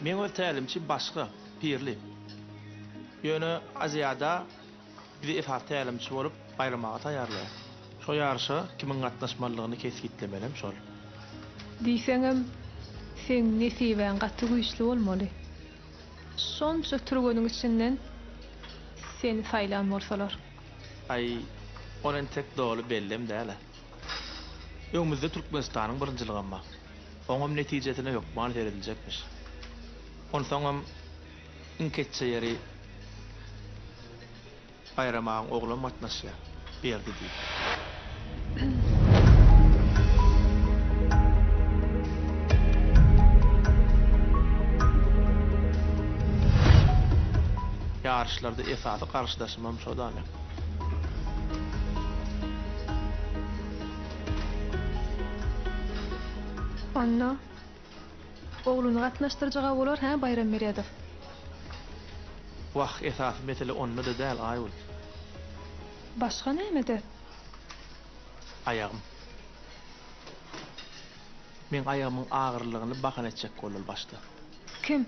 Meň öz tälimçim başga, Pirli. Ýöne Aziada Bizi esasy tälimçi bolup Baýram aga taýýarlaýar. Şo ýaryşa kimiň gatnaşmalydygyny kesgitlemelem şol. Diýseňem, seň nesibäň gaty güýçli bolmaly. Şonça türgeniň içinden seni saýlan bolsalar. Aý, ol entek doly bellem däl-ä. Öňümizde Türkmenistanyň birinjiligem bar. Oňam netijesine hökman serediljekmiş. Onsoňam iň keçje ýeri. Baýram agaň oglam gatnaşýar, Berdi diýip. Ýaryşlarda esasy garşydaşymam şo-da meň. Onda ogluny gatnaşdyrjaga bolar hä Baýram Meredow. Wah, esasy mesele onda-da däl, Aýgül. Başga nämede? Aýagym. Meň aýagymyň agyrlygyny bahana etjek boldy başda. Kim?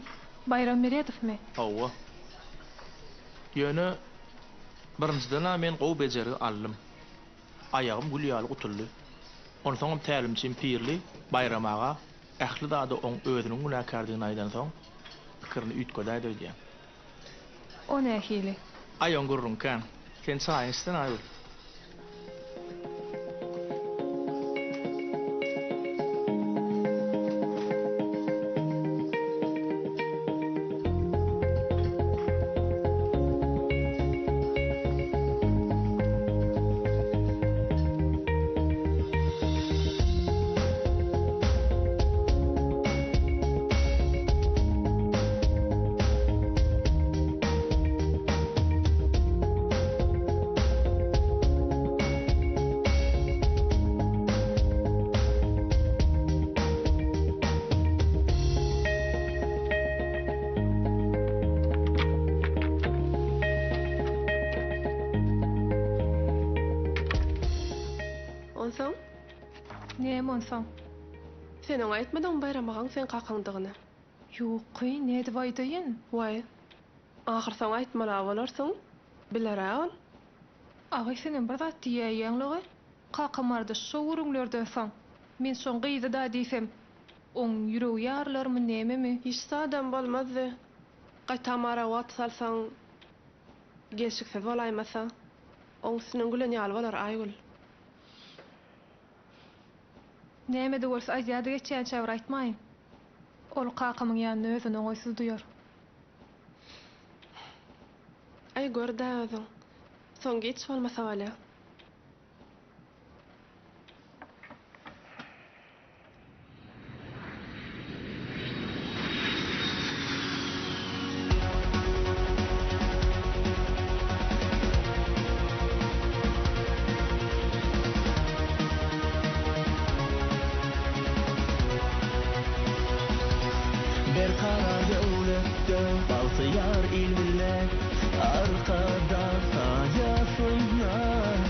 Baýram Meredowmy? Hawa. Ýöne, birinjiden-ä men gowy bejergi aldym. Aýagym gül ýaly gutuldy. Onsoňam tälimçim Pirli Baýram aga ähli zada oň özüniň günäkärdigini aýdansoň, pikirini üýtgedäýdi öýdýän. O nähili? Aý oň gürrüňi kän. Sen çaýyňy içsene Aýgül. Onsoň? Näme onsoň? Sen oňa aýtmadyňmy Baýram agaň seň kakaňdygyny? Ýok-y, nädip aýdaýyn? Waý, ahyrsoňy aýtmaly-a bolarsyň. Biler-ä ol. Agy senem bir zat diýäýýäň-le-oý. Kakam bardy şo gürrüňlerden soň. Men şoň gyzy-da diýsem, oň ýüregi ýarylarmy nememi? Hiç zadam bolmazdy. Gaýtam ara wagt salsaň, gelşiksiz bolaýmasa. Oň üstünden gülen ýaly bolar, Aýgül. Näme-de bolsa Aziada geçýänçä bir aýtmaýyn. Ol kakamyň ýanynda özüni oňaýsyz duýar. Aý, gör-dä özüň. Soň giç bolmasa bolýa. Berkarar döwletde bagtyýar il bile, Arkadag saýasynda.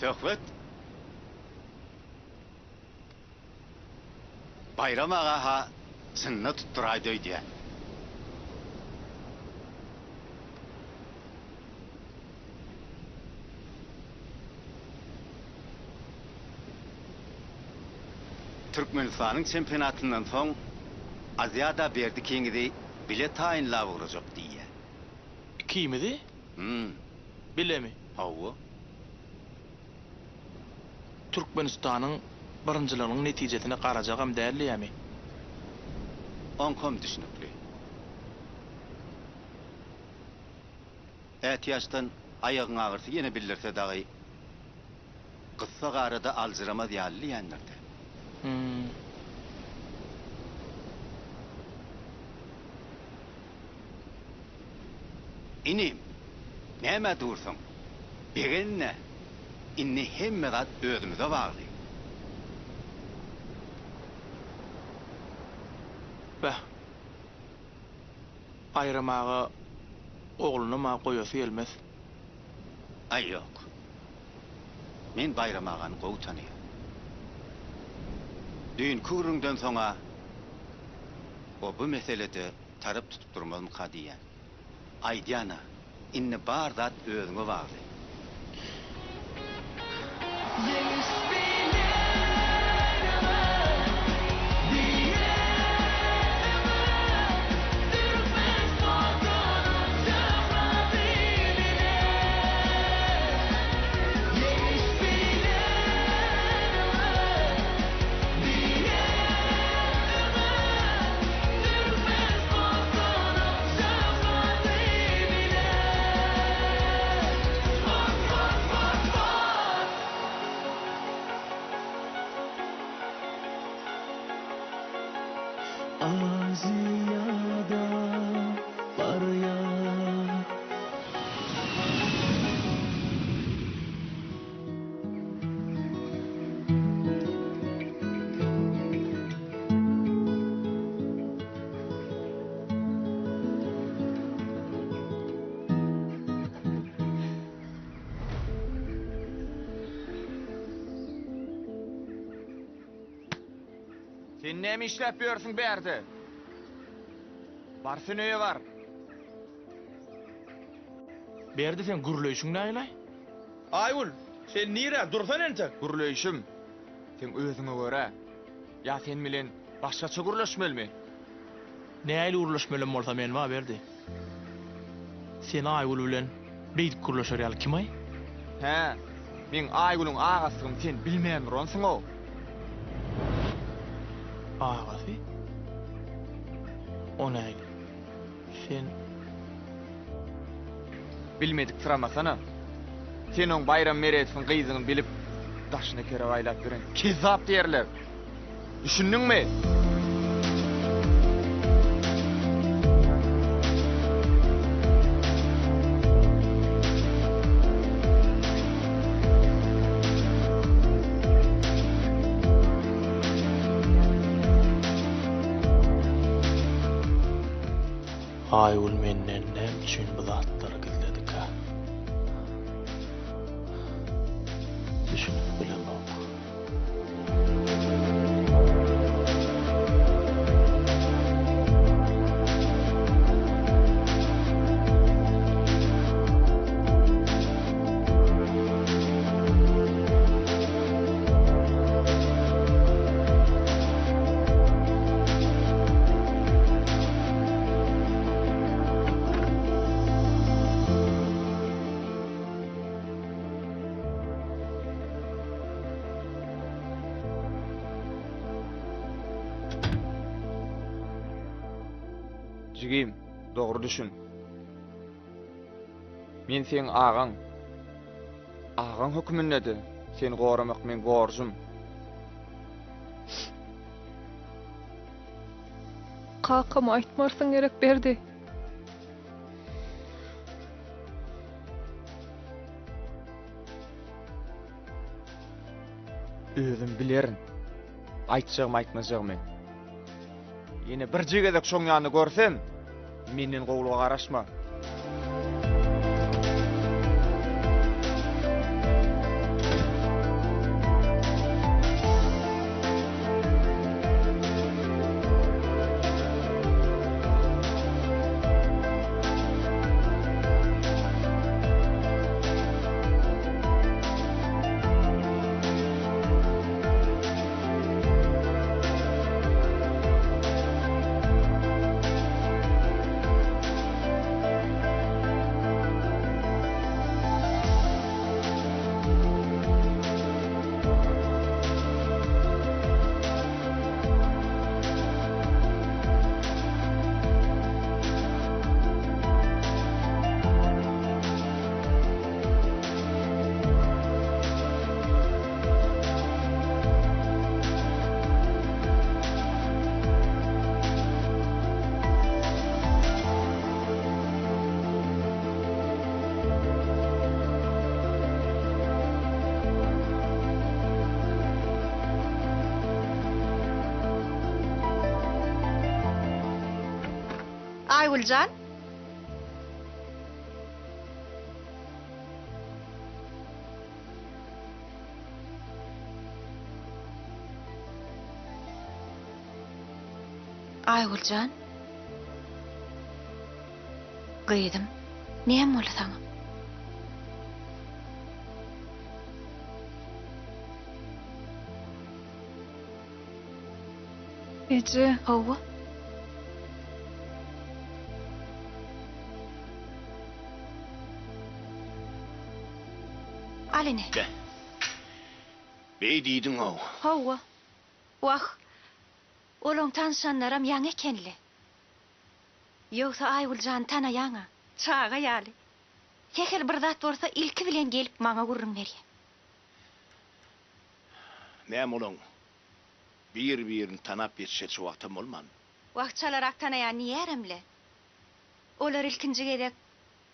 Söhbet. Baýram aga-ha çynyna tutduraýdy öýdýän. Türkmenistanyň çempionatyndan soň Aziada Berdi ikiňizi bile taýynlap ugrajak diýýä. Ikimizi? Hum. Bilemi? Hawa. Türkmenistanyň birinjiliginiň netijesine garajagam däl diýýämi? Oňkam düşnükli. Ätiýaçdan aýagyň agyrysy ýene bildirse dagy gyssag arada aljyramaz ýaly diýendir-dä. Hum. Inim, nämä dursuň? Begenme! Indi hemme zat özümize bagly. Beh. Baýram aga oglunam-a goýasy gelmez. Aý, ýok. Men Baýram agany gowy tanaýan. Düýnki gürrüňden soň-a o bu meselede tarap tutup durmazmyka diýýän. Aýdýan-a, indi bar zat özüňe bagly. Ýeňiş bilen öňe, diýen öňe, Türkmen sportunyň şöhraty bile. Ýeňiş bilen öňe, diýen öňe, Türkmen sportunyň şöhraty bile. Sport, sport, sport, sport! Aziýada barýar. Sen näme işläp ýörsüň bärde? Bar sen öýe bar. Berdi seň gürleýşiň nähili? Aýgül, sen nirä? Dursana entek. Gürleýşim seň özüňe görä. Ýa sen bilen başgaça gürleşmelimi? Nähili gürleşmelem bolsa men bar Berdi. Sen Aýgül bilen beýdip gürleşer ýaly kim-aý? Hä, meň Aýgülüň agasydygymy sen bilmän duransyň-ow. Agasy? O nähili? Sen. Bilmedik syramasana. Sen oň Baýram Meredowyň gyzyny bilip, daşyna kerep aýlap ýören kezzap diýerler. Düşündiňmi? Aýgül menden näme üçin bu zatlary gizledikä? Düşünip bilemok. Jigim, dogry düşün. Men seň agaň. Agaň höküminde-de seni goramak meň borjum. Kakama aýtmarsyň gerek Berdi. Özüm bilerin. Aýtjagymy aýtmajagymy. Ýene birje gezek şoň ýanyny görsem, menden gowulyga garaşma. Aýgül jan. Aýgül jan. Gyzym, näme boldy saňa? Eje. Hawa. Al ine. Be. Beý diýdiň-ow. Hawa. Wah, olaň tanyşanlaram ýaňy eken-le. Ýogsa Aýgül jany tanaýaň-a, çaga ýaly. Sähel bir zat bolsa ilki bilen gelip maňa gürrüň berýä. Näme olaň bir-birini tanap ýetişeçi wagtam bolman. Wah, çalarak tanaýan diýýärem-le. Olar ilkinji gezek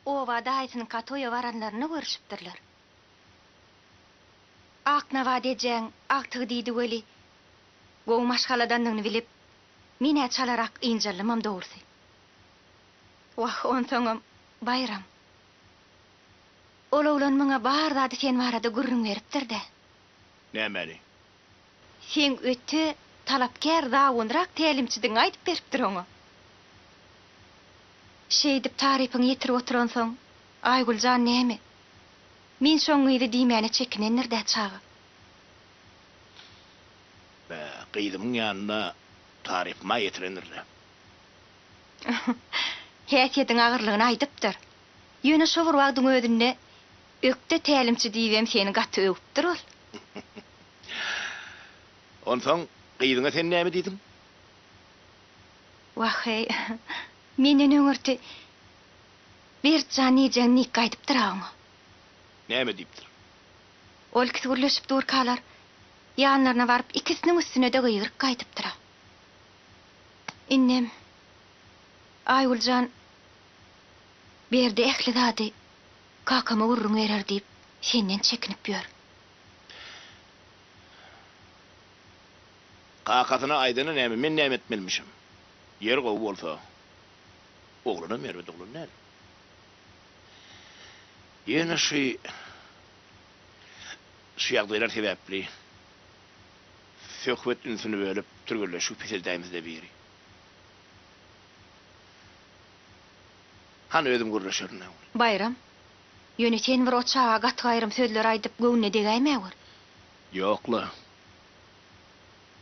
oba daýysynyňka toýa baranlarynda görüşipdirler. Aknabat ejäň agtygy diýdi weli, gowy maşgaladandygyny bilip, Men-ä çalarak ynjaldymam dogrusy. Wah, onsoňam, Baýram. Ol oglan maňa bar zady sen barada gürrüň beripdir-dä. Nämäni? Seň öte talapkär zabunrak tälimçidigiňi aýdyp beripdir oňa. Şeýdip tarypyňy ýetirip oturansoň, Aýgül jan näme, men şoň gyzy diýmäne çekinendir-dä çaga. Bä, gyzymyň ýanynda tarypyma ýetirendir-le. Häsiýetiň agyrlygyny aýdypdyr. Ýöne şo bir wagtyň özünde ökde tälimçi diýibem seni gaty öwüpdir ol. Onsoň gyzyňa sen näme diýdiň? Wah-eý, menden öňürti Bert jan diýjegini diýip gaýdypdyr-a oňa. Näme diýipdir? Ol ikisi gürleşip durkalar, ýanlaryna baryp ikisiniň üstüne-de gygyryp gaýdypdyr-a. Indem Aýgül jan Berdi ähli zady kakama gürrüň berer diýip senden çekinip ýör. Kakasyna aýdany näme, men näme etmelimişim? Ýeri gowy bolsa, oglanam erbet oglan däl. Ýöne şu şu ýagdaýlar sebäpli söhbet ünsüni bölüp türgenleşigi peseldäýmese-de biri. Hany özüm gürleşerin-dä ony. Baýram, ýöne sen bir o çaga gaty-gaýrym sözler aýdyp göwnüne degäýmäwer. Ýok-la.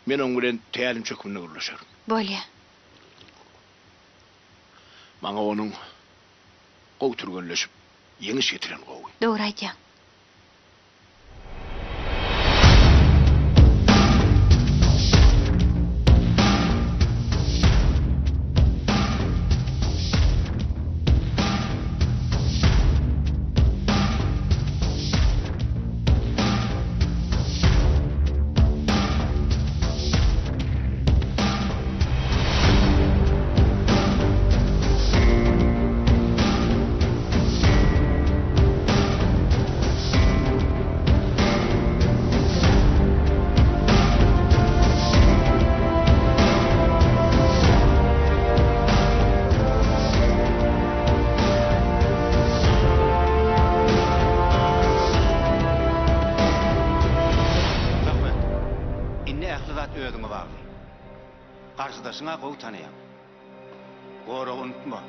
Men oň bilen tälimçi hökmünde gürleşerin. Bolýa. Maňa onuň gowy türgenleşip, ýeňiş getiren gowy. Dogry aýdýaň. Söhbet, indi ähli zat özüňe bagly. Garşydaşyň-a gowy tanaýaň. Goragy unutma.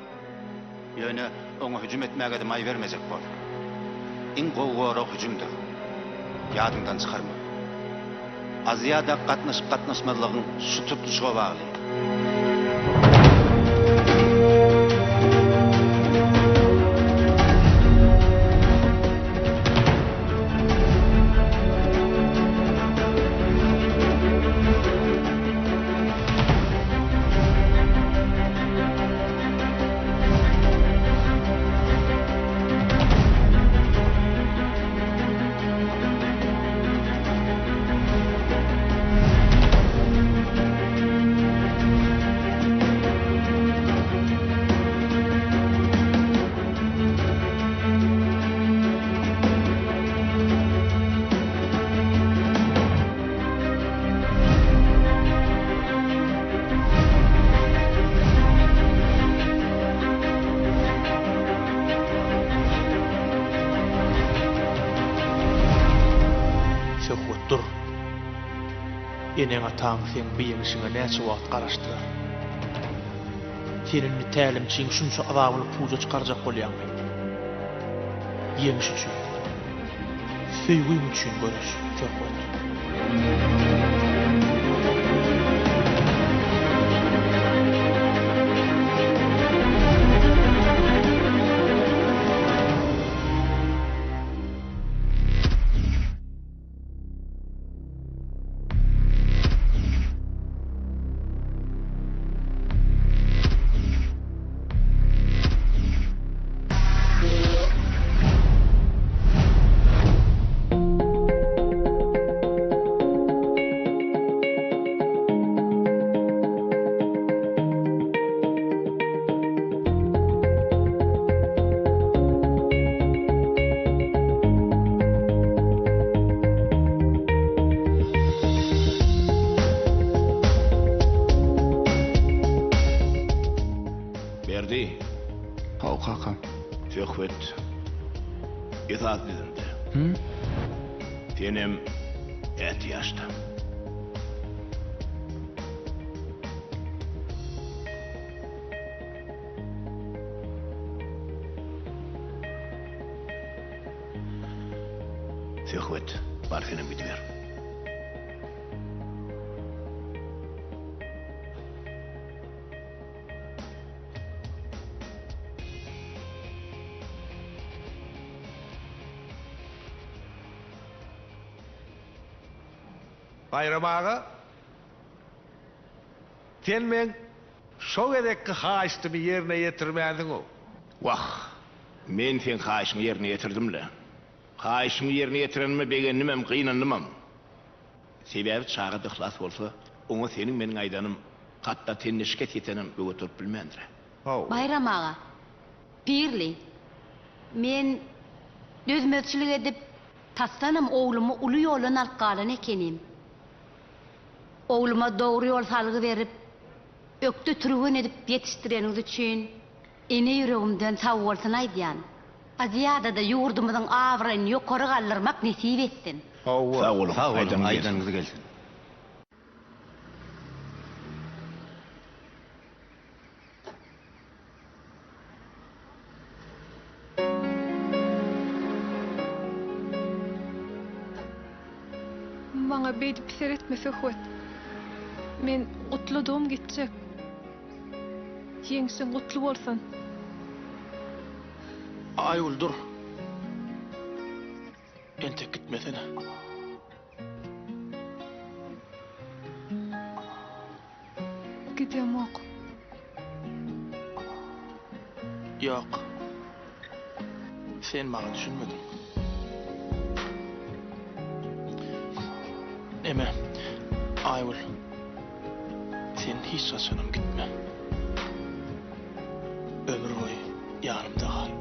Ýöne oňa hüjüm etmäge-de maý bermejek bol. Iň gowy gorag hüjümdir. Ýadyňdan çykarma. Aziada gatnaşyp-gatnaşmazlygyň şu tutluşyga bagly. Dur. Eneň-ataň seň bu ýeňişiňe näçe wagt garaşdylar. Sen indi tälimçiň şunça azabyny puja çykarjak bolýaňmy? Ýeňiş üçin, söýgüň üçin göreş, Söhbet. Berdi. Haw kaka. Söhbet esas düzümde. Hü? Senem ätiýaçda. Söhbet, bar senem gidiber. Baýram aga, sen meň şo gezekki haýyştymy ýerine ýetirmänsiň-ow. Wah, men seň haýyşyňy ýerine ýetirdim-le. Haýyşyňy ýerine ýetirenime begendimem, gynandymam. Sebäbi çagada yhlas bolsa, oňa seniň-meniň aýdanym, hatda tenine şikes ýetenem böwet bolup bilmändir-ä. Hawa. Baýram aga, Pirli, men dözmezçilik edip, tasdanam oglumy uly ýoldan alyp galan ekenim. Ogluma dogry ýol salgy berip, ökde türgen edip ýetişdireniňiz üçin ene ýüregimden sagbolsun aýdýan. Aziadada ýurdumyzyň abraýyny ýokary galdyrmak nesip etsin. Hawa. Sag boluň, Sag boluň, aýdanyňyz gelsin. aýdanyňyz gelsin. Maňa beýdip seretme Söhbet. Men gutladygym gitjek. Ýeňşiň gutly bolsun. Aýgül dur. Entek gitmesene. Gidemok. Ýok. Sen maňa düşünmediň. Neme, Aýgül, sen hiç haçanam gitme. Ömür boýy ýanymda gal.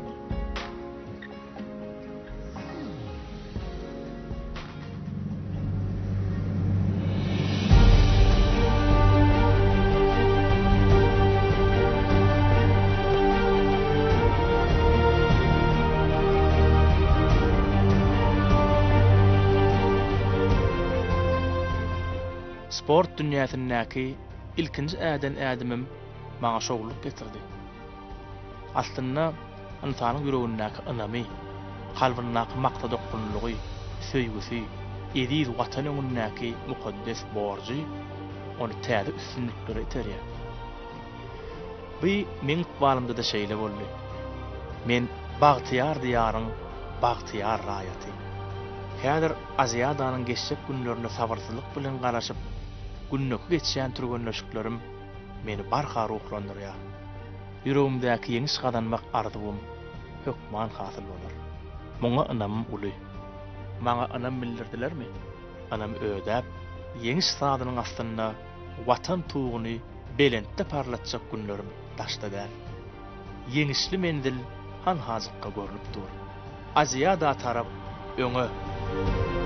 Sport dünýäsindäki ilkinji äden ädimim maňa şowlulyk getirdi. Aslynda, ynsanyň ýüregindäki ynamy, kalbyndaky maksadaokgunlygy, söýgüsi, eziz Watan öňündäki mukaddes borjy ony täze üstünliklere iterýär. Bu meň ykbalymda-da şeýle boldy. Men bagtyýar Diýaryň bagtyýar raýaty. Häzir Aziadanyň geçjek günlerine sabyrsyzlyk bilen garaşyp, gündeki geçýän türgenleşiklerim meni barha ruhlandyrýar. Ýüregimdäki ýeňiş gazanmak arzuwym hökman hasyl bolar. Muňa ynamym uly. Maňa ynam bildirdilermi? Ynam ödäp, ýeňiş sazynyň astynda Watan tuguny belentde parlatjak günlerim daşda däl. Ýeňişli menzil hanhajykka görnüp dur. Aziada tarap öňe!